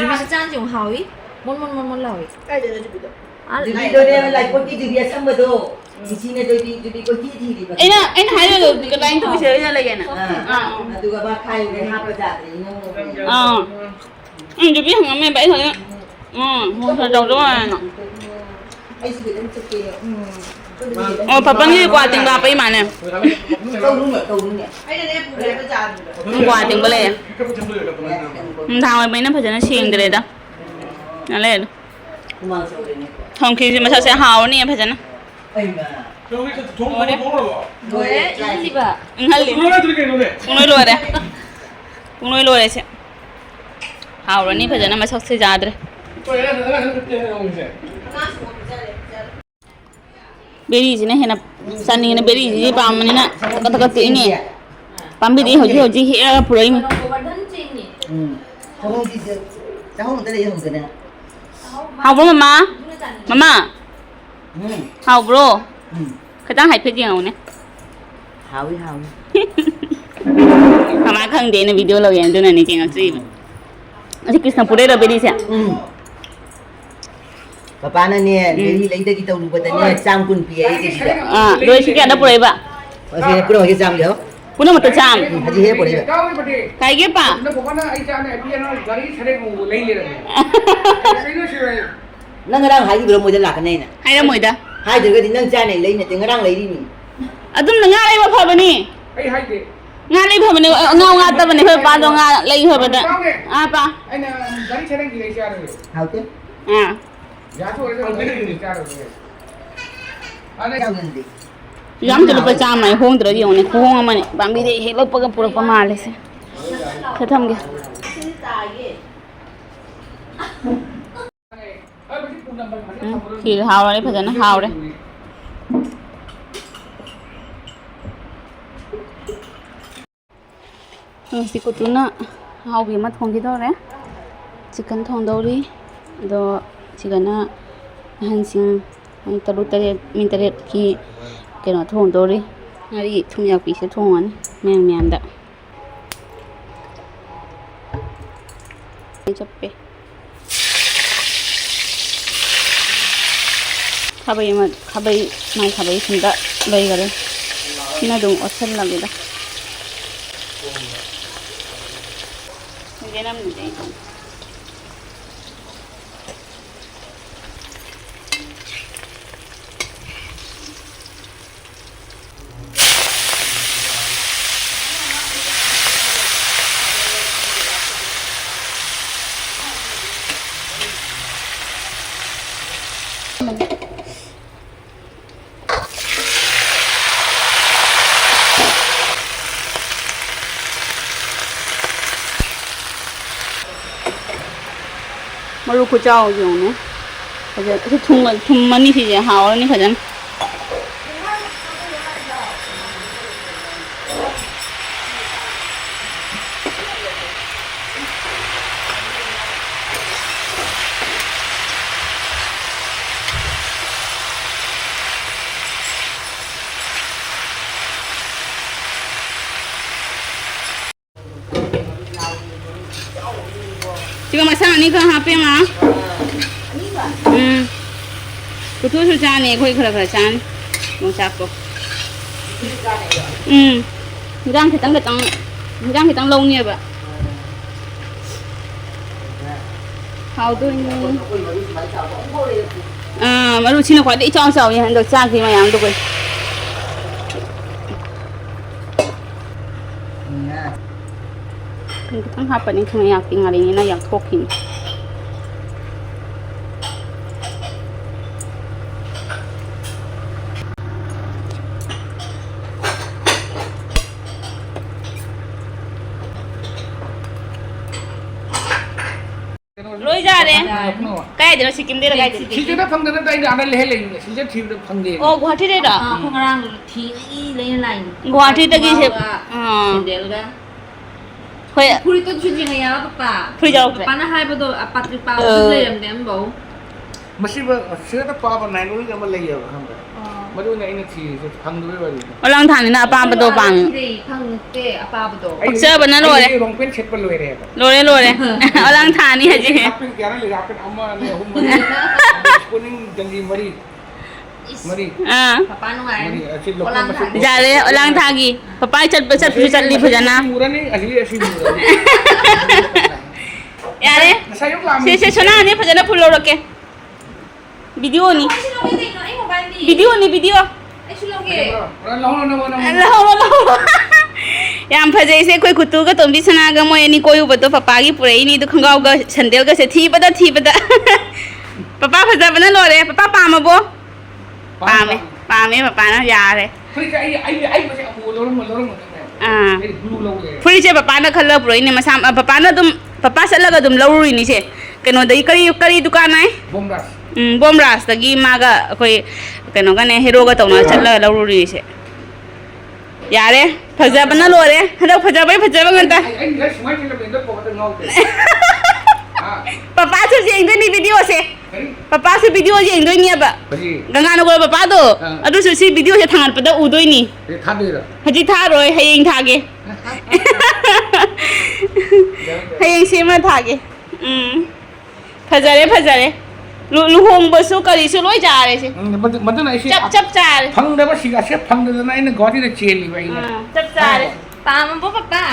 ꯖꯨꯕꯤꯁꯨ ꯆꯥꯟꯁꯦ ꯑꯃꯨꯛ ꯍꯥꯎꯏ꯫ ꯃꯣꯟ ꯃꯣꯟ ꯃꯣꯟ ꯃꯣꯟ ꯂꯥꯎꯏ꯫ ꯀꯥꯏꯗꯅꯣ ꯖꯨꯕꯤꯗꯣ? ꯑꯥ, ꯖꯨꯕꯤꯗꯣꯅꯦ, ꯂꯥꯏꯀꯣꯠꯀꯤ ꯖꯨꯕꯤ ꯑꯁꯪꯕꯗꯣ꯫ ꯏꯆꯤꯅ ꯖꯨꯕꯤ, ꯖꯨꯕꯤ ꯀꯣꯏꯊꯤ ꯊꯤꯔꯤꯕ꯫ ꯑꯩꯅ, ꯑꯩꯅ ꯍꯥꯏꯗꯣ ꯀꯗꯥꯏꯅ ꯇꯧꯁꯦ ꯍꯥꯏꯅ ꯂꯩꯒꯦꯅ? ꯑꯥ꯫ ꯑꯥ, ꯑꯥ꯫ ꯑꯗꯨꯒ ꯃꯥ ꯈꯥꯏꯕꯗꯩ ꯍꯥꯞꯄ ꯖꯥꯠꯅꯤ, ꯏꯅꯧ ꯅꯧꯅ꯫ ꯑꯥ꯫ ꯎꯝ, ꯖꯨꯕꯤ ꯍꯪꯉꯝꯃꯦꯕ ꯑꯩ ꯍꯧꯖꯤꯛ꯫ ꯎꯝ, ꯇꯧꯗꯧ ꯃꯥꯜꯂꯦꯅ꯫ ꯑꯩꯁꯨ ꯈꯤꯇꯪ ꯆꯠꯀꯦ꯫ ꯎꯝ꯫ ꯑꯣ, ꯄꯥꯄꯟꯒꯤ ꯀ꯭ꯋꯥ ꯇꯤꯡꯕ ꯍꯥꯞꯄ ꯏꯃꯥꯅꯦ꯫ ꯇꯧꯅꯨꯅꯦ, ꯇꯧꯅꯨꯅꯦ꯫ ꯀ꯭ꯋꯥ ꯇꯤꯡꯕ ꯂꯩꯌꯦ꯫ ꯅꯨꯡꯗꯥꯡ ꯑꯣꯏꯕꯅꯤꯅ ꯐꯖꯅ ꯁꯦꯡꯗ꯭ꯔꯦꯗ꯫ ꯉꯥꯛ ꯂꯩꯔ꯫ ꯍꯨꯃꯥꯡ ꯁꯧꯔꯦꯅꯦ꯫ ꯊꯣꯡꯈꯤꯁꯦ ꯃꯁꯛꯁꯦ ꯍꯥꯎꯔꯅꯤ ꯐꯖꯅ꯫ ꯂꯣꯏꯔꯦ꯫ ꯂꯣꯏꯔꯦ, ꯏꯪꯍꯜꯂꯤꯕ꯫ ꯏꯪꯍꯜꯂꯤ꯫ ꯄꯨꯡꯂꯣꯏ ꯂꯣꯏꯔꯦ꯫ ꯄꯨꯡꯂꯣꯏ ꯂꯣꯏꯔꯦ ꯁꯦ꯫ ꯍꯥꯎꯔꯅꯤ ꯐꯖꯅ ꯃꯁꯛꯁꯦ ꯌꯥꯗ꯭ꯔꯦ꯫ ꯕꯦꯔꯤꯁꯤꯅ ꯍꯦꯟꯅ ꯆꯥꯅꯤꯡꯉꯤꯅ, ꯕꯦꯔꯤꯁꯤꯗꯤ ꯄꯥꯝꯕꯅꯤꯅ ꯊꯛꯀꯠ ꯊꯛꯀꯠ ꯇꯦꯛꯏꯅꯦ꯫ ꯄꯥꯝꯕꯤꯗꯤ ꯍꯧꯖꯤꯛ ꯍꯧꯖꯤꯛ ꯍꯦꯛꯑꯒ ꯄꯨꯔꯛꯏꯅꯤ꯫ ꯎꯝ꯫ ꯆꯍꯨꯝ ꯄꯤꯁꯦ, ꯆꯍꯨꯝ ꯑꯝꯇ ꯂꯩꯌꯦ ꯍꯧꯖꯤꯛꯅꯦ꯫ ꯍꯥꯎꯕ꯭ꯔꯣ ꯃꯃꯥ? ꯃꯃꯥ? ꯎꯝ꯫ ꯍꯥꯎꯕ꯭ꯔꯣ? ꯎꯝ꯫ ꯈꯤꯇꯪ ꯍꯥꯏꯐꯦꯠ ꯌꯦꯡꯉꯨꯅꯦ꯫ ꯍꯥꯎꯏ, ꯍꯥꯎꯏ꯫ ꯃꯃꯥ ꯈꯪꯗꯦ ꯑꯩꯅ video ꯂꯧꯋꯦ ꯑꯗꯨꯅꯅꯦ ꯌꯦꯡꯉꯛꯇ꯭ꯔꯤꯕ꯫ ꯑꯁꯤ ꯀ꯭ꯔꯤꯁꯅꯄꯨꯔꯗꯩꯔꯣ ꯕꯦꯔꯤꯁꯦ? ꯎꯝ꯫ ꯄꯄꯥꯅꯅꯦ, ꯎꯝ꯫ ꯕꯦꯔꯤ ꯂꯩꯗꯒꯤ ꯇꯧꯔꯨꯕꯗꯅꯦ, ꯆꯥꯝ ꯀꯨꯟ ꯄꯤ ꯑꯩ ꯀꯦꯖꯤꯗ꯫ ꯑꯥ, ꯑꯗꯣ ꯁꯤ ꯀꯌꯥꯗ ꯄꯨꯔꯛꯏꯕ? ꯑꯁꯤ ꯄꯨꯝꯅꯃꯛꯀꯤ ꯆꯥꯝꯒꯤ ꯍꯣ꯫ ꯄꯨꯝꯅꯃꯛꯇ ꯆꯥꯝ? ꯎꯝ, ꯍꯧꯖꯤꯛ ꯍꯦꯛ ꯄꯨꯔꯛꯏꯕ꯫ ꯀꯥꯏꯒꯦ ꯄꯥ? ꯅꯪ ꯉꯔꯥꯡ ꯍꯥꯏꯈꯤꯕ꯭ꯔꯣ ꯃꯣꯏꯗ ꯂꯥꯛꯀꯅꯤ ꯍꯥꯏꯅ? ꯍꯥꯏꯔꯝꯃꯣꯏꯗ꯫ ꯍꯥꯏꯗ꯭ꯔꯒꯗꯤ ꯅꯪ ꯆꯥꯅꯤ ꯂꯩ ꯅꯠꯇꯦ, ꯉꯔꯥꯡ ꯂꯩꯔꯤꯅꯤ꯫ ꯑꯗꯨꯝꯅ ꯉꯥ ꯂꯩꯕ ꯐꯕꯅꯤ꯫ ꯑꯩ ꯍꯥꯏꯗꯦ꯫ ꯉꯥ ꯂꯩ ꯐꯕꯅꯦ, ꯑ, ꯉꯥ ꯋꯥꯠꯇꯕꯅꯦ, ꯑꯩꯈꯣꯏ ꯄꯥꯗꯣ ꯉꯥ ꯂꯩ ꯐꯕꯗ꯫ ꯄꯥꯎꯅꯦ꯫ ꯑꯥ, ꯄꯥ꯫ ꯑꯩꯅ ꯒꯥꯔꯤ ꯁꯦꯗꯪꯒꯤ ꯂꯩ ꯆꯥꯔꯒꯦ꯫ ꯍꯥꯎꯇꯦ꯫ ꯑꯥ꯫ ꯒ꯭ꯌꯥꯁ ꯑꯣꯏꯔꯁꯨ ꯒꯥꯔꯤ ꯁꯦꯗꯪꯒꯤ ꯆꯥꯔꯒꯦ꯫ ꯑꯗ ꯌꯥꯎꯗ꯭ꯔꯗꯤ꯫ ꯌꯥꯝꯗ ꯂꯨꯄꯥ ꯆꯥꯝꯃ ꯍꯥꯏ, ꯍꯣꯡꯗ꯭ꯔꯗꯤ ꯌꯦꯡꯉꯨꯅꯦ, ꯈꯨꯍꯣꯡ ꯑꯃꯅꯤ꯫ ꯄꯥꯝꯕꯤꯗꯩ ꯍꯦꯛꯂꯛꯄꯒ ꯄꯨꯔꯛꯄ ꯃꯥꯜꯂꯦ ꯁꯦ꯫ ꯁꯦ ꯊꯝꯒꯦ꯫ ꯎꯝ, ꯁꯤꯗꯤ ꯍꯥꯎꯔꯅꯤ, ꯐꯖꯅ ꯍꯥꯎꯔꯦ꯫ ꯎꯝ, ꯁꯤ ꯀꯨꯇꯨꯅ ꯑꯍꯥꯎꯕꯤ ꯑꯃ ꯊꯣꯡꯈꯤꯗꯧꯔꯦ꯫ Chicken ꯊꯣꯡꯗꯧꯔꯤ꯫ ꯑꯗꯣ ꯁꯤꯗꯅ ꯑꯍꯟꯁꯤꯡ ꯃꯣꯏ ꯇꯔꯨꯛ ꯇꯔꯦꯠ, ꯃꯤ ꯇꯔꯦꯠꯀꯤ ꯀꯩꯅꯣ ꯊꯣꯡꯗꯧꯔꯤ꯫ ꯉꯥꯔꯤ ꯊꯨꯝ ꯌꯥꯛꯄꯤꯁꯦ ꯊꯣꯡꯉꯅꯤ ꯃꯌꯥꯝ ꯃꯌꯥꯝꯗ꯫ ꯆꯞꯄꯦ꯫ ꯈꯥꯕꯩ ꯑꯃ, ꯈꯥꯕꯩ, ꯃꯥꯏ ꯈꯥꯕꯩ ꯁꯤꯗ ꯂꯩꯈꯔꯦ꯫ ꯁꯤꯅ ꯑꯗꯨꯝ ꯑꯣꯠꯁꯜꯂꯒꯦꯗ꯫ ꯌꯦꯅꯝꯗꯨꯗꯤ ꯑꯩ ꯃꯔꯨ ꯈꯨꯆꯥꯎꯁꯦ ꯌꯦꯡꯉꯨꯅꯦ꯫ ꯐꯖ-, ꯁꯤ ꯊꯨꯝ-, ꯊꯨꯝꯃꯅꯤ ꯁꯤꯁꯦ, ꯍꯥꯎꯔꯅꯤ ꯐꯖꯅ꯫ ꯁꯤꯒ ꯃꯁꯥ ꯑꯅꯤꯈꯛ ꯍꯥꯞꯄꯦ, ꯃꯥ꯫ ꯎꯝ꯫ ꯀꯨꯊꯨꯁꯨ ꯆꯥꯅꯤ, ꯑꯩꯈꯣꯏ ꯈꯔ ꯈꯔ ꯆꯥꯅꯤ ꯌꯣꯡꯆꯥꯛꯇꯣ꯫ ꯎꯝ꯫ ꯏꯟꯖꯥꯡ ꯈꯤꯇꯪ ꯈꯤꯇꯪ, ꯏꯟꯖꯥꯡ ꯈꯤꯇꯪ ꯂꯧꯅꯦꯕ꯫ ꯍꯥꯎꯗꯣꯏꯅꯤ꯫ ꯑꯥ, ꯃꯔꯨꯁꯤꯅ ꯈ꯭ꯋꯥꯏꯗꯩ ꯏꯆꯥꯎ ꯆꯥꯎꯏ ꯍꯟꯗꯛ ꯆꯥꯈꯤ ꯃꯌꯥꯝꯗꯨꯒꯩ꯫ ꯈꯤꯇꯪ ꯍꯥꯞꯄꯅꯤ, ꯈꯪꯌꯥꯛꯇꯤ ꯉꯥꯔꯤꯅꯤꯅ ꯌꯥꯛꯊꯣꯛꯈꯤꯅꯤ꯫ ꯀꯩꯅꯣꯁꯨ ꯂꯣꯏ ꯌꯥꯔꯦ꯫ ꯌꯥꯔꯦ꯫ ꯀꯥꯏꯗꯅꯣ? ꯁꯤꯀꯤꯝꯗꯩꯔ ꯀꯥꯏꯗꯅꯣ? ꯁꯤꯜꯆꯔꯗ ꯐꯪꯗꯅ ꯑꯩꯅ ꯑꯥꯗ ꯂꯩꯍꯜ ꯂꯩꯅꯤꯅꯦ꯫ ꯁꯤꯜꯆꯔ ꯊꯤꯕꯗ ꯐꯪꯗꯦ꯫ ꯑꯣ, ꯒꯨꯍꯥꯇꯤꯗꯩꯔꯣ? ꯑꯥ, ꯑꯩꯈꯣꯏ ꯉꯔꯥꯡ ꯊꯤꯉꯩ ꯂꯩꯔ ꯂꯥꯛꯏꯅꯦ꯫ ꯒꯨꯍꯥꯇꯤꯗꯒꯤ ꯁꯦ-, ꯈꯣꯡꯒ꯭ꯔꯥꯎꯒ ꯑꯥ꯫ ꯁꯦꯟꯗꯦꯜꯒ꯫ ꯍꯣꯏ꯫ ꯐꯨꯔꯤꯠꯇꯣ ꯁꯨꯗ꯭ꯔꯤꯉꯩ ꯌꯥꯎꯔꯕ ꯄꯥ? ꯐꯨꯔꯤꯠ ꯌꯥꯎꯔꯛꯇ꯭ꯔꯦ꯫ ꯄꯥꯅ ꯍꯥꯏꯕꯗꯣ, ꯑ, ꯄꯥꯇ꯭ꯔꯤꯛ ꯄꯥꯕꯁꯨ ꯑꯥ꯫ ꯂꯩꯔꯝꯗꯦ ꯑꯃꯐꯧ꯫ ꯃꯁꯤꯕ ꯁꯤꯗ ꯄꯥꯕ ꯅꯥꯏꯟ ꯑꯣꯏꯜꯒꯤ ꯑꯃ ꯂꯩꯌꯦꯕ, ꯈꯪꯕ꯭ꯔꯥ? ꯑꯥ꯫ ꯃꯗꯨꯅ ꯑꯩꯅ ꯊꯤꯔꯤꯁꯦ ꯐꯪꯗꯕꯩ ꯋꯥꯔꯤꯅꯤ꯫ ꯑꯣꯂꯥꯡ ꯊꯥꯅꯤꯅ ꯑꯄꯥꯝꯕꯗꯣ ꯑꯩꯁꯨ ꯑꯥꯗ ꯄꯥꯝꯃꯤ꯫ ꯊꯤꯔꯛꯏ, ꯐꯪꯗꯦ ꯑꯄꯥꯕꯗꯣ꯫ ꯑꯩ ꯄꯛꯆꯕꯅ ꯂꯣꯏꯔꯦ꯫ ꯑꯩ ꯔꯣꯡ ꯄꯦꯟ ꯁꯦꯠꯄ ꯂꯣꯏꯔꯦ ꯍꯥꯏꯕ꯫ ꯂꯣꯏꯔꯦ, ꯂꯣꯏꯔꯦ꯫ ꯑꯣꯂꯥꯡ ꯊꯥꯅꯤ ꯍꯧꯖꯤꯛ꯫ ꯍꯥꯞ ꯄꯦꯟ ꯀꯌꯥꯔ ꯂꯩ? ꯍꯥꯞ ꯄꯦꯟ ꯑꯃ, ꯑꯅꯤ, ꯑꯍꯨꯝ, ꯃꯔꯤ꯫ ꯑꯗꯣ ꯁ꯭ꯄꯣꯔꯇꯤꯡ ꯖꯪꯒꯤ ꯃꯔꯤ꯫ ꯏꯁ꯫ ꯃꯔꯤ꯫ ꯑꯥ꯫ ꯄꯄꯥ ꯅꯨꯡꯉꯥꯏꯔꯅꯤ꯫ ꯃꯔꯤ꯫ ꯑꯁꯤ ꯂꯣꯀꯦꯜ ꯑꯣꯂꯥꯡ ꯃꯁꯤꯡ ꯊꯥ꯫ ꯌꯥꯔꯦ, ꯑꯣꯂꯥꯡ ꯊꯥꯒꯤ꯫ ꯄꯄꯥ ꯆꯠꯄ ꯆꯠꯄꯁꯨ ꯃꯁꯤ ꯆꯠꯂꯤ ꯐꯖꯅ꯫ ꯑꯁꯤ ꯃꯨꯔꯅꯤ, ꯑꯁꯤ, ꯑꯁꯤ ꯃꯨꯔꯅꯤ꯫ ꯌꯥꯔꯦ꯫ ꯉꯁꯥꯏ ꯑꯌꯨꯛ ꯂꯥꯛꯑꯝꯃꯤ꯫ ꯁꯦ, ꯁꯦ, ꯁꯣꯅꯥꯅꯦ ꯐꯖꯅ ꯐꯨꯜ ꯂꯧꯔꯛꯀꯦ꯫ ꯚꯤꯗꯤꯑꯣꯅꯤ꯫ ꯑꯩꯁꯨ ꯂꯧꯒꯦ ꯀꯩꯅꯣ, ꯑꯩ ꯃꯣꯕꯥꯏꯜꯗꯤ꯫ ꯚꯤꯗꯤꯑꯣꯅꯤ, ꯚꯤꯗꯤꯑꯣ꯫ ꯑꯩꯁꯨ ꯂꯧꯒꯦ꯫ ꯂꯧꯍꯧꯔꯣ, ꯂꯧꯍꯧꯔꯣ, ꯂꯧꯍꯧꯔꯣ꯫ ꯂꯧꯍꯧꯔꯣ, ꯂꯧꯍꯧꯔꯣ꯫ ꯌꯥꯝ ꯐꯖꯩꯁꯦ, ꯑꯩꯈꯣꯏ ꯀꯨꯇꯨꯒ ꯇꯣꯝꯕꯤ ꯁꯅꯥꯒ ꯃꯣꯏ ꯑꯅꯤ ꯀꯣꯏꯔꯨꯕꯗꯣ ꯄꯄꯥꯒꯤ ꯄꯨꯔꯛꯏꯅꯤ꯫ ꯑꯗꯨ ꯈꯣꯡꯒ꯭ꯔꯥꯎꯒ ꯁꯦꯟꯗꯦꯜꯒꯁꯦ ꯊꯤꯕꯗ, ꯊꯤꯕꯗ꯫ ꯄꯄꯥ ꯐꯖꯕꯅ ꯂꯣꯏꯔꯦ꯫ ꯄꯄꯥ ꯄꯥꯝꯃꯕꯣ? ꯄꯥꯝꯃꯦ, ꯄꯥꯝꯃꯦ꯫ ꯄꯥꯝꯃꯦ, ꯄꯄꯥꯅ ꯌꯥꯔꯦ꯫ ꯐꯨꯔꯤꯠꯁꯦ ꯑꯩ, ꯑꯩ, ꯑꯩ ꯃꯁꯦ ꯑꯃꯨꯕ ꯂꯧꯔꯝꯃ-, ꯂꯧꯔꯝꯃꯗꯕꯅꯦ꯫ ꯑꯥ꯫ ꯑꯩ ꯕ꯭ꯂꯨ ꯂꯧꯔꯦ꯫ ꯐꯨꯔꯤꯠꯁꯦ ꯄꯄꯥꯅ ꯈꯜꯂ ꯄꯨꯔꯛꯏꯅꯦ ꯃꯁꯥ, ꯄꯄꯥꯅ ꯑꯗꯨꯝ, ꯄꯄꯥ ꯆꯠꯂꯒ ꯑꯗꯨꯝ ꯂꯧꯔꯨꯔꯤꯅꯤꯁꯦ꯫ ꯀꯩꯅꯣꯗꯒꯤ ꯀꯔꯤ, ꯀꯔꯤ ꯗꯨꯀꯥꯟ ꯍꯥꯏ? ꯕꯣꯝꯔꯥꯖ꯫ ꯎꯝ, ꯕꯣꯝꯔꯥꯖꯇꯒꯤ ꯃꯥꯒ ꯑꯩꯈꯣꯏ ꯀꯩꯅꯣꯒꯅꯦ, ꯍꯦꯔꯣꯒ ꯇꯧꯅ ꯆꯠꯂꯒ ꯂꯧꯔꯨꯔꯤꯁꯦ꯫ ꯌꯥꯔꯦ, ꯐꯖꯕꯅ ꯂꯣꯏꯔꯦ꯫ ꯍꯟꯗꯛ ꯐꯖꯕꯩ ꯐꯖꯕ ꯉꯥꯛꯇ꯫ ꯑꯩ, ꯑꯩ ꯉꯁꯥꯏ ꯁꯨꯃꯥꯏꯅ ꯇꯧꯔꯝꯃꯦ, ꯍꯟꯗꯛ ꯐꯥꯎꯕꯗ ꯉꯥꯎꯗꯦ꯫ ꯍꯥ? ꯄꯄꯥꯁꯨ ꯌꯦꯡꯗꯣꯏꯅꯤ ꯚꯤꯗꯤꯑꯣꯁꯦ꯫ ꯀꯔꯤ? ꯄꯄꯥꯁꯨ ꯚꯤꯗꯤꯑꯣ ꯌꯦꯡꯗꯣꯏꯅꯦꯕ꯫ ꯀꯔꯤ? ꯒꯪꯒꯥꯅꯒꯣꯔ ꯄꯄꯥꯗꯣ, ꯑꯥ꯫ ꯑꯗꯨꯁꯨ ꯁꯤ ꯚꯤꯗꯤꯑꯣꯁꯦ ꯊꯥꯡꯒꯠꯄꯗ ꯎꯗꯣꯏꯅꯤ꯫ ꯑꯦ, ꯊꯥꯗꯣꯏꯔꯣ? ꯍꯧꯖꯤꯛ ꯊꯥꯔꯣꯏ, ꯍꯌꯦꯡ ꯊꯥꯒꯦ꯫ ꯌꯥꯏ, ꯌꯥꯏ꯫ ꯍꯌꯦꯡ ꯁꯦꯝꯃ ꯊꯥꯒꯦ꯫ ꯎꯝ꯫ ꯐꯖꯔꯦ, ꯐꯖꯔꯦ꯫ ꯂꯨ-, ꯂꯨꯍꯣꯡꯕꯁꯨ ꯀꯔꯤꯁꯨ ꯂꯣꯏ ꯆꯥꯔꯦ ꯁꯦ꯫ ꯎꯝ, ꯃꯗꯨ-, ꯃꯗꯨꯅ ꯑꯩꯁꯦ ꯆꯞ, ꯆꯞ ꯆꯥꯔꯦ꯫ ꯐꯪꯗꯕ ꯁꯤꯒꯥꯁꯦ ꯐꯪꯗꯗꯅ ꯑꯩꯅ ꯒꯨꯋꯥꯍꯥꯇꯤꯗ ꯆꯦꯜꯂꯤꯕ ꯑꯩꯅ꯫ ꯑꯥ, ꯆꯞ ꯆꯥꯔꯦ꯫ ꯈꯪꯉꯕ? ꯄꯥꯝꯃꯕꯣ, ꯄꯄꯥ?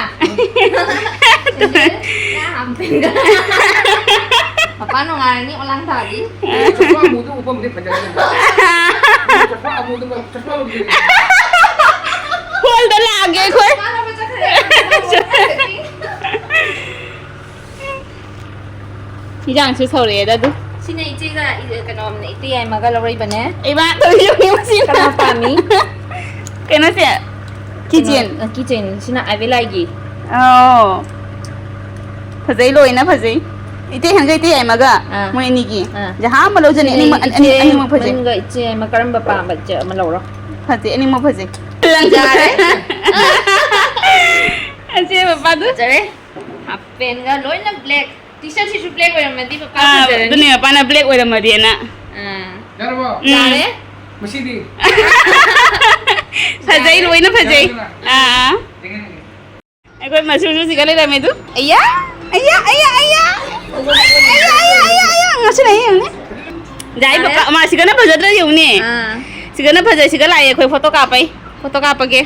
ꯌꯥꯝ ꯐꯖꯩ꯫ ꯄꯄꯥ ꯅꯨꯡꯉꯥꯏꯔꯅꯤ, ꯑꯣꯂꯥꯡ ꯊꯥꯕꯤ꯫ ꯆꯠꯄ ꯑꯃꯨꯛꯇ ꯎꯄꯝꯗꯤ ꯐꯖꯔꯦ꯫ ꯆꯠꯄ ꯑꯃꯨꯛꯇ, ꯆꯠꯄ ꯑꯃꯨꯛꯇ꯫ ꯍꯣꯜꯗ ꯂꯥꯛꯑꯒꯦ ꯑꯩꯈꯣꯏ꯫ ꯆꯥꯅꯕ ꯆꯠꯈ꯭ꯔꯦ꯫ ꯏꯟꯖꯥꯡꯁꯨ ꯁꯧꯔꯛꯑꯦꯗ ꯑꯗꯨ꯫ ꯁꯤꯅ ꯏꯆꯦꯒ, ꯏ-, ꯀꯩꯅꯣ, ꯏꯇꯩ ꯌꯥꯏꯃꯒ ꯂꯧꯔꯛꯏꯕꯅꯦ꯫ ꯏꯃꯥ, ꯇꯧꯔꯤꯁꯦ ꯌꯦꯡꯉꯨ ꯁꯤ꯫ ꯀꯅꯥ ꯄꯥꯝꯃꯤ? ꯀꯩꯅꯣꯁꯦ, ꯀꯩꯅꯣ, kitchen꯫ ꯑ, kitchen꯫ ꯁꯤꯅ ꯑꯥꯏꯕꯦꯂꯥꯏꯒꯤ꯫ ꯑꯣ꯫ ꯐꯖꯩ, ꯂꯣꯏꯅ ꯐꯖꯩ꯫ ꯏꯇꯩ ꯍꯟꯒ ꯏꯇꯩ ꯌꯥꯏꯃꯒ ꯑꯥ꯫ ꯃꯣꯏ ꯑꯅꯤꯒꯤ꯫ ꯑꯥ꯫ ꯖꯍꯥ ꯑꯃ ꯂꯧꯖꯅꯤ, ꯁꯤꯅ ꯑꯅꯤꯃꯛ, ꯑꯅꯤ-, ꯏꯆꯦ ꯑꯅꯤꯃꯛ ꯐꯖꯩ꯫ ꯃꯟꯒ ꯏꯆꯦ ꯑꯃ ꯀꯔꯝꯕ ꯄꯥꯝꯕ? ꯏꯆꯦ ꯑꯃ ꯂꯧꯔꯣ꯫ ꯐꯖꯩ, ꯑꯅꯤꯃꯛ ꯐꯖꯩ꯫ ꯌꯥꯔꯦ꯫ ꯑꯆꯦ ꯃꯄꯥꯗꯨ꯫ ꯐꯖꯔꯦ꯫ Half pant ꯒ ꯂꯣꯏꯅ black꯫ T-shirt ꯁꯤꯁꯨ black ꯑꯣꯏꯔꯝꯃꯗꯤ ꯄꯄꯥ ꯑꯥ, ꯐꯖꯔꯅꯤ꯫ ꯑꯗꯨꯅꯦ ꯃꯄꯥꯅ black ꯑꯣꯏꯔꯝꯃꯗꯤꯅ꯫ ꯑꯥ꯫ ꯌꯥꯔꯕꯣ? ꯎꯝ꯫ ꯌꯥꯔꯦ꯫ ꯃꯁꯤꯗꯤ? ꯐꯖꯩ, ꯂꯣꯏꯅ ꯐꯖꯩ꯫ ꯌꯥꯔꯦꯗꯅ? ꯑꯥ꯫ ꯌꯦꯡꯉꯦ, ꯌꯦꯡꯉꯦ꯫ ꯑꯩꯈꯣꯏ ꯃꯆꯨꯁꯨ ꯁꯤꯒ ꯂꯩꯔꯝꯃꯦ ꯑꯗꯨ꯫ ꯑꯩꯌꯥ! ꯑꯩꯌꯥ, ꯑꯩꯌꯥ, ꯑꯩꯌꯥ! ꯑꯩꯌꯥ, ꯑꯩꯌꯥ, ꯑꯩꯌꯥ, ꯑꯩꯌꯥ! ꯉꯁꯤꯅ ꯑꯩ ꯌꯦꯡꯉꯨꯅꯦ꯫ ꯌꯥꯏ, ꯌꯥꯔꯦ꯫ ꯄꯄꯥ, ꯃꯥ ꯁꯤꯒꯅ ꯐꯖꯗ꯭ꯔꯥ ꯌꯦꯡꯉꯨꯅꯦ꯫ ꯑꯥ꯫ ꯁꯤꯒꯅ ꯐꯖꯩ, ꯁꯤꯒ ꯂꯥꯛꯑꯦ ꯑꯩꯈꯣꯏ photo ꯀꯥꯞꯄꯩ꯫ Photo ꯀꯥꯞꯄꯒꯦ꯫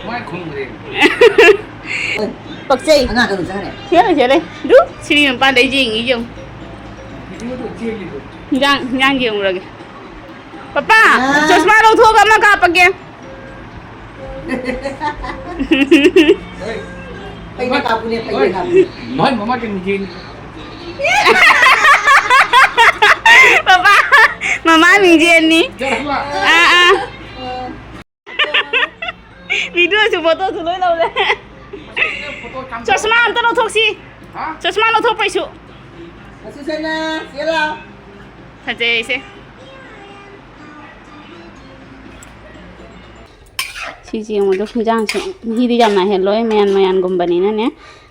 ꯃꯥꯏ ꯈꯨꯝꯈ꯭ꯔꯦ꯫ ꯄꯛꯆꯩ꯫ ꯑꯉꯥꯡ ꯀꯩꯅꯣ ꯆꯠꯈ꯭ꯔꯦ꯫ ꯁꯤꯒ ꯂꯩ, ꯁꯤꯒ ꯂꯩ꯫ ꯑꯗꯨ ꯁꯤꯔꯤ ꯃꯄꯥꯟꯗꯩ ꯌꯦꯡꯉꯤ ꯌꯦꯡꯉꯨ꯫ ꯏꯕꯨꯡꯉꯣꯗꯣ ꯆꯦꯜꯂꯤꯗꯣ꯫ ꯍꯤꯟꯖꯥꯡ, ꯍꯤꯟꯖꯥꯡ ꯌꯦꯡꯉꯨꯔꯒꯦ꯫ ꯄꯄꯥ, ꯑꯥ꯫ ꯆꯣꯁꯃꯥ ꯂꯧꯊꯣꯛꯑꯒ ꯑꯃ ꯀꯥꯞꯄꯒꯦ꯫ ꯍꯣꯏ꯫ ꯐꯩꯅ ꯀꯥꯞꯄꯨꯅꯦ, ꯐꯩꯅ ꯍꯣꯏ꯫ ꯀꯥꯞꯄꯨꯅꯦ꯫ ꯅꯣꯏ ꯃꯃꯥ ꯀꯩ ꯃꯤꯡꯖꯦꯜ? ꯄꯄꯥ, ꯃꯃꯥ ꯃꯤꯡꯖꯦꯜꯅꯤ꯫ ꯌꯥꯔꯕ? ꯑꯥ, ꯑꯥ꯫ Video ꯁꯨ, photo ꯁꯨ ꯂꯣꯏ ꯂꯧꯔꯦ꯫ ꯐꯣꯇꯣ ꯆꯥꯝꯊꯣꯛ-꯫ ꯆꯣꯁꯃꯥ ꯑꯝꯇ ꯂꯧꯊꯣꯛꯁꯤ꯫ ꯆꯁꯃꯥ ꯂꯧꯊꯣꯛꯄꯩꯁꯨ꯫ ꯐꯖꯩꯁꯦ꯫ ꯁꯤꯁꯦ ꯌꯦꯡꯉꯨꯗꯣ, ꯍꯤꯟꯖꯥꯡꯁꯦ ꯃꯍꯤꯗꯤ ꯌꯥꯝ ꯅꯥꯏꯍꯜꯂꯣꯏ, ꯃꯌꯥꯟ ꯃꯌꯥꯟꯒꯨꯝꯕꯅꯤꯅꯅꯦ꯫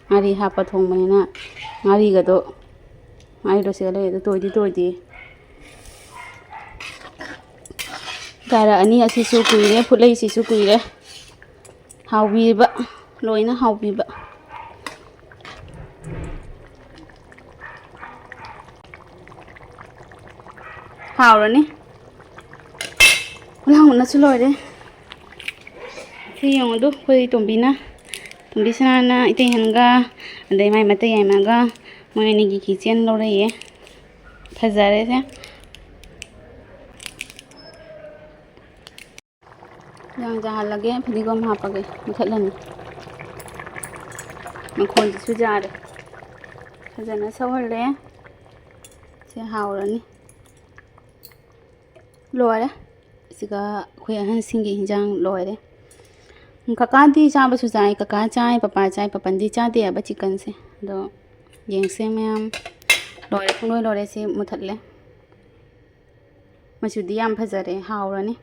ꯉꯥꯔꯤ ꯍꯥꯞꯄ ꯊꯣꯡꯕꯅꯤꯅ ꯉꯥꯔꯤꯒꯗꯣ ꯃꯥꯏ ꯂꯣꯏꯁꯤꯜꯂ ꯂꯩ꯫ ꯑꯗꯨ ꯇꯣꯏꯗꯤ ꯇꯣꯏꯗꯤ꯫ ꯀꯥꯔꯛꯑꯅꯤ꯫ ꯑꯁꯤꯁꯨ ꯀꯨꯏꯔꯦ, ꯐꯨꯠꯂꯛꯏꯁꯤꯁꯨ ꯀꯨꯏꯔꯦ꯫ ꯍꯥꯎꯕꯤꯕ, ꯂꯣꯏꯅ ꯍꯥꯎꯕꯤꯕ꯫ ꯍꯥꯎꯔꯅꯤ꯫ ꯂꯥꯡꯕꯅꯁꯨ ꯂꯣꯏꯔꯦ꯫ ꯁꯤ ꯌꯦꯡꯉꯨꯗꯨ, ꯑꯩꯈꯣꯏ ꯇꯣꯝꯕꯤꯅ, ꯇꯣꯝꯕꯤ ꯁꯅꯥꯅ ꯏꯇꯩꯍꯟꯒ, ꯑꯗꯩ ꯃꯥꯏ ꯃꯇꯩ ꯌꯥꯏꯃꯒ ꯃꯣꯏ ꯑꯅꯤꯒꯤ ꯀꯤꯆꯦꯟ ꯂꯧꯔꯛꯏꯌꯦ꯫ ꯐꯖꯔꯦꯁꯦ꯫ ꯌꯥꯡ ꯖꯥꯍꯜꯂꯒꯦ, ꯐꯗꯤꯒꯣꯝ ꯍꯥꯞꯄꯒꯦ, ꯃꯨꯊꯠꯂꯅꯤ꯫ ꯃꯈꯣꯟꯁꯤꯁꯨ ꯌꯥꯔꯦ꯫ ꯐꯖꯅ ꯁꯧꯍꯜꯂꯦ꯫ ꯁꯤ ꯍꯥꯎꯔꯅꯤ꯫ ꯂꯣꯏꯔꯦ꯫ ꯁꯤꯒ ꯑꯩꯈꯣꯏ ꯑꯍꯟꯁꯤꯡꯒꯤ ꯍꯤꯟꯖꯥꯡ ꯂꯣꯏꯔꯦ꯫ ꯀꯀꯥꯗꯤ ꯆꯥꯕꯁꯨ ꯆꯥꯏ, ꯀꯀꯥ ꯆꯥꯏ, ꯄꯄꯥ ꯆꯥꯏ, ꯄꯄꯟꯗꯤ ꯆꯥꯗꯦ ꯍꯥꯏꯕ ꯆꯤꯛꯀꯟꯁꯦ꯫ ꯑꯗꯣ ꯌꯦꯡꯁꯦ ꯃꯌꯥꯝ꯫ ꯂꯣꯏꯔꯦ, ꯄꯨꯡꯂꯣꯏ ꯂꯣꯏꯔꯦ꯫ ꯁꯤ ꯃꯨꯊꯠꯂꯦ꯫ ꯃꯆꯨꯗꯤ ꯌꯥꯝ ꯐꯖꯔꯦ, ꯍꯥꯎꯔꯅꯤ꯫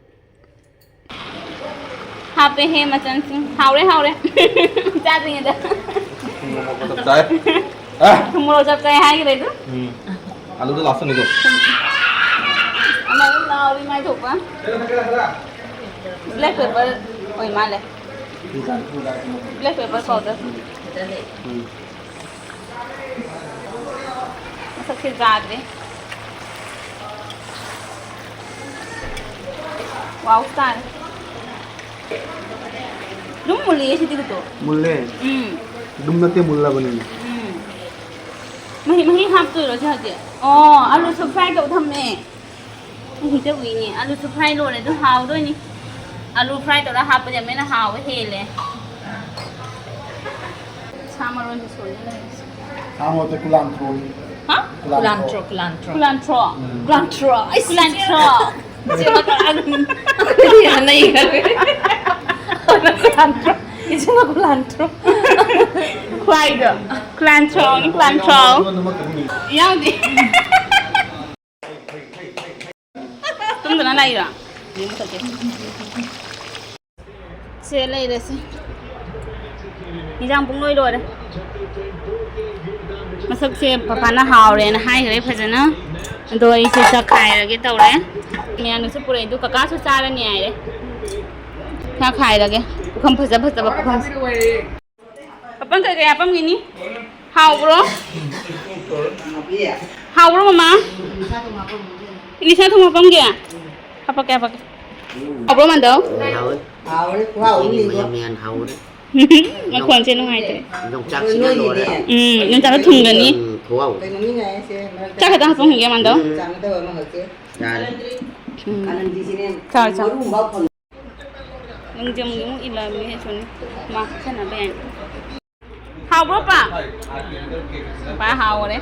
ꯍꯥꯞꯄꯦꯍꯦ ꯃꯆꯜꯁꯤꯡ꯫ ꯍꯥꯎꯔꯦ, ꯍꯥꯎꯔꯦ꯫ ꯆꯥꯗ꯭ꯔꯤꯉꯩꯗ꯫ ꯆꯞ ꯆꯥꯏ꯫ ꯑꯦ! ꯊꯨꯝ ꯃꯣꯔꯣꯛ ꯆꯞ ꯆꯥꯏ ꯍꯥꯏꯈ꯭ꯔꯦ ꯑꯗꯨ꯫ ꯎꯝ꯫ ꯑꯂꯨꯗꯣ ꯂꯥꯁꯇꯅꯤꯀꯣ꯫ ꯑꯃ ꯑꯗꯨꯝ ꯂꯥꯎꯔꯤ ꯃꯥꯏ ꯊꯣꯛꯄ꯫ Black pepper ꯑꯣꯏ ꯃꯥꯜꯂꯦ꯫ Black pepper powder꯫ ꯎꯝ꯫ ꯃꯁꯛꯁꯦ ꯌꯥꯗ꯭ꯔꯦ꯫ Wow star꯫ ꯑꯗꯨꯝ ꯃꯨꯜꯂꯤꯌꯦ ꯁꯤꯗꯤ ꯀꯩꯁꯨ꯫ ꯃꯨꯜꯂꯦ꯫ ꯎꯝ꯫ ꯑꯗꯨꯝ ꯅꯠꯇꯦ, ꯃꯨꯜꯂꯕꯅꯤꯅꯦ꯫ ꯎꯝ꯫ ꯃꯍꯤ, ꯃꯍꯤ ꯍꯥꯞꯇꯣꯏꯔꯣ ꯁꯤ ꯍꯧꯖꯤꯛ? ꯑꯣ, ꯑꯂꯨꯁꯨ fry ꯇꯧ ꯊꯝꯃꯦ꯫ ꯑꯩ ꯍꯦꯛꯇ ꯎꯏꯅꯦ꯫ ꯑꯂꯨꯁꯨ fry ꯂꯣꯏꯔꯦ, ꯑꯗꯨ ꯍꯥꯎꯗꯣꯏꯅꯤ꯫ ꯑꯂꯨ fry ꯇꯧꯔ ꯍꯥꯞꯄꯗꯤ ꯑꯃꯨꯛ ꯍꯦꯟꯅ ꯍꯥꯎꯕ ꯍꯦꯜꯂꯦ꯫ ꯁꯥ ꯃꯔꯣꯏꯁꯨ ꯁꯣꯏꯔ ꯂꯩꯔꯦ꯫ ꯁꯥ ꯃꯔꯣꯏꯁꯦ ꯀꯨꯂꯥꯟꯊ꯭ꯔꯣꯅꯤ꯫ ꯍꯥ? ꯀꯨꯂꯥꯟꯊ꯭ꯔꯣ꯫ ꯀꯨꯂꯥꯟꯊ꯭ꯔꯣ꯫ ꯀꯨꯂꯥꯟꯊ꯭ꯔꯣ꯫ ꯎꯝ꯫ ꯀꯨꯂꯥꯟꯊ꯭ꯔꯣ꯫ ꯑꯩꯁ, ꯀꯨꯂꯥꯟꯊ꯭ꯔꯣ꯫ ꯆꯦ ꯃꯇꯥ ꯑꯗꯨꯝ ꯑꯩꯈꯣꯏꯗꯤ ꯌꯥꯅ ꯏꯈ꯭ꯔꯦ꯫ ꯀꯨꯂꯥꯟꯊ꯭ꯔꯣ꯫ ꯏꯆꯦ ꯃꯥ ꯈꯨꯂꯥꯟ ꯊ꯭ꯔꯣ꯫ ꯈ꯭ꯋꯥꯏꯗꯣ꯫ ꯈꯨꯂꯥꯟ ꯊ꯭ꯔꯣꯅꯤ, ꯈꯨꯂꯥꯟ ꯊ꯭ꯔꯣ꯫ ꯌꯥꯎꯗꯦ꯫ ꯇꯨꯝꯗꯅ ꯂꯥꯛꯏꯔꯣ? ꯁꯦ ꯂꯩꯔꯦ ꯁꯦ꯫ ꯏꯟꯖꯥꯡ ꯄꯨꯡ ꯂꯣꯏ ꯂꯣꯏꯔꯦ꯫ ꯃꯁꯛꯁꯦ ꯄꯄꯥꯅ ꯍꯥꯎꯔꯦꯅ ꯍꯥꯏꯈ꯭ꯔꯦ ꯐꯖꯅ꯫ ꯑꯗꯣ ꯑꯩꯁꯦ ꯆꯥꯛꯈꯥꯏꯔꯒꯦ ꯇꯧꯔꯦ꯫ ꯃꯌꯥꯝꯅꯁꯨ ꯄꯨꯔꯛꯏꯗꯣ ꯀꯀꯥꯁꯨ ꯆꯥꯔꯅꯤ ꯍꯥꯏꯔꯦ꯫ ꯆꯥꯛꯈꯥꯏꯔꯒꯦ꯫ ꯄꯨꯈꯝ ꯐꯖ ꯐꯖꯕ ꯄꯨꯈꯝ꯫ ꯄꯥꯄꯝ ꯀꯩꯀꯩ ꯍꯥꯞꯄꯝꯒꯤꯅꯤ? ꯍꯥꯎꯕ꯭ꯔꯣ? ꯍꯥꯎꯕ꯭ꯔꯣ ꯃꯃꯥ? ꯏꯂꯤꯁꯥ ꯊꯨꯝ ꯍꯥꯞꯄꯝꯒꯦ? ꯍꯥꯞꯄꯛꯀꯦ, ꯍꯥꯞꯄꯛꯀꯦ꯫ ꯍꯥꯎꯕ꯭ꯔꯣ ꯃꯟꯗꯧ? ꯍꯥꯎꯋꯦ꯫ ꯍꯥꯎꯔꯦ, ꯈꯨꯍꯥꯎ ꯑꯃꯅꯤꯀꯣ꯫ ꯃꯌꯥꯟ ꯃꯌꯥꯟ ꯍꯥꯎꯔꯦ꯫ ꯃꯈꯣꯟꯁꯦ ꯅꯨꯡꯉꯥꯏꯇ꯭ꯔꯦ꯫ ꯌꯣꯡꯆꯥꯛꯁꯤꯅ ꯂꯣꯏꯔꯦ꯫ ꯎꯝ, ꯌꯣꯡꯆꯥꯛꯇꯣ ꯊꯨꯝꯒꯅꯤ꯫ ꯎꯝ, ꯈꯨꯍꯥꯎ꯫ ꯀꯩꯅꯣ ꯃꯤ ꯉꯥꯏꯔꯤꯁꯦ ꯃꯔꯛꯇ ꯆꯥꯛ ꯈꯛꯇꯪ ꯍꯥꯞꯄꯝꯈꯤꯒꯦ ꯃꯟꯗꯧ? ꯎꯝ꯫ ꯆꯥꯅꯗꯕ ꯑꯃꯈꯛꯁꯦ꯫ ꯌꯥꯔꯦ꯫ ꯎꯝ꯫ ꯀꯥꯅꯟꯗꯤꯁꯤꯅꯦ ꯆꯥꯎ, ꯆꯥꯎ꯫ ꯃꯔꯨ ꯑꯃꯐꯥꯎ ꯐꯪ- ꯅꯪꯁꯦ ꯑꯃꯨꯛ, ꯑꯃꯨꯛ ꯏꯜꯂꯝꯃꯤꯅꯦ ꯁꯣꯝꯗ꯫ ꯃꯥ ꯀꯛꯁꯟꯅꯕ ꯌꯥꯏ꯫ ꯍꯥꯎꯕ꯭ꯔꯣ, ꯄꯥ? ꯄꯥ ꯍꯥꯎꯔꯦ꯫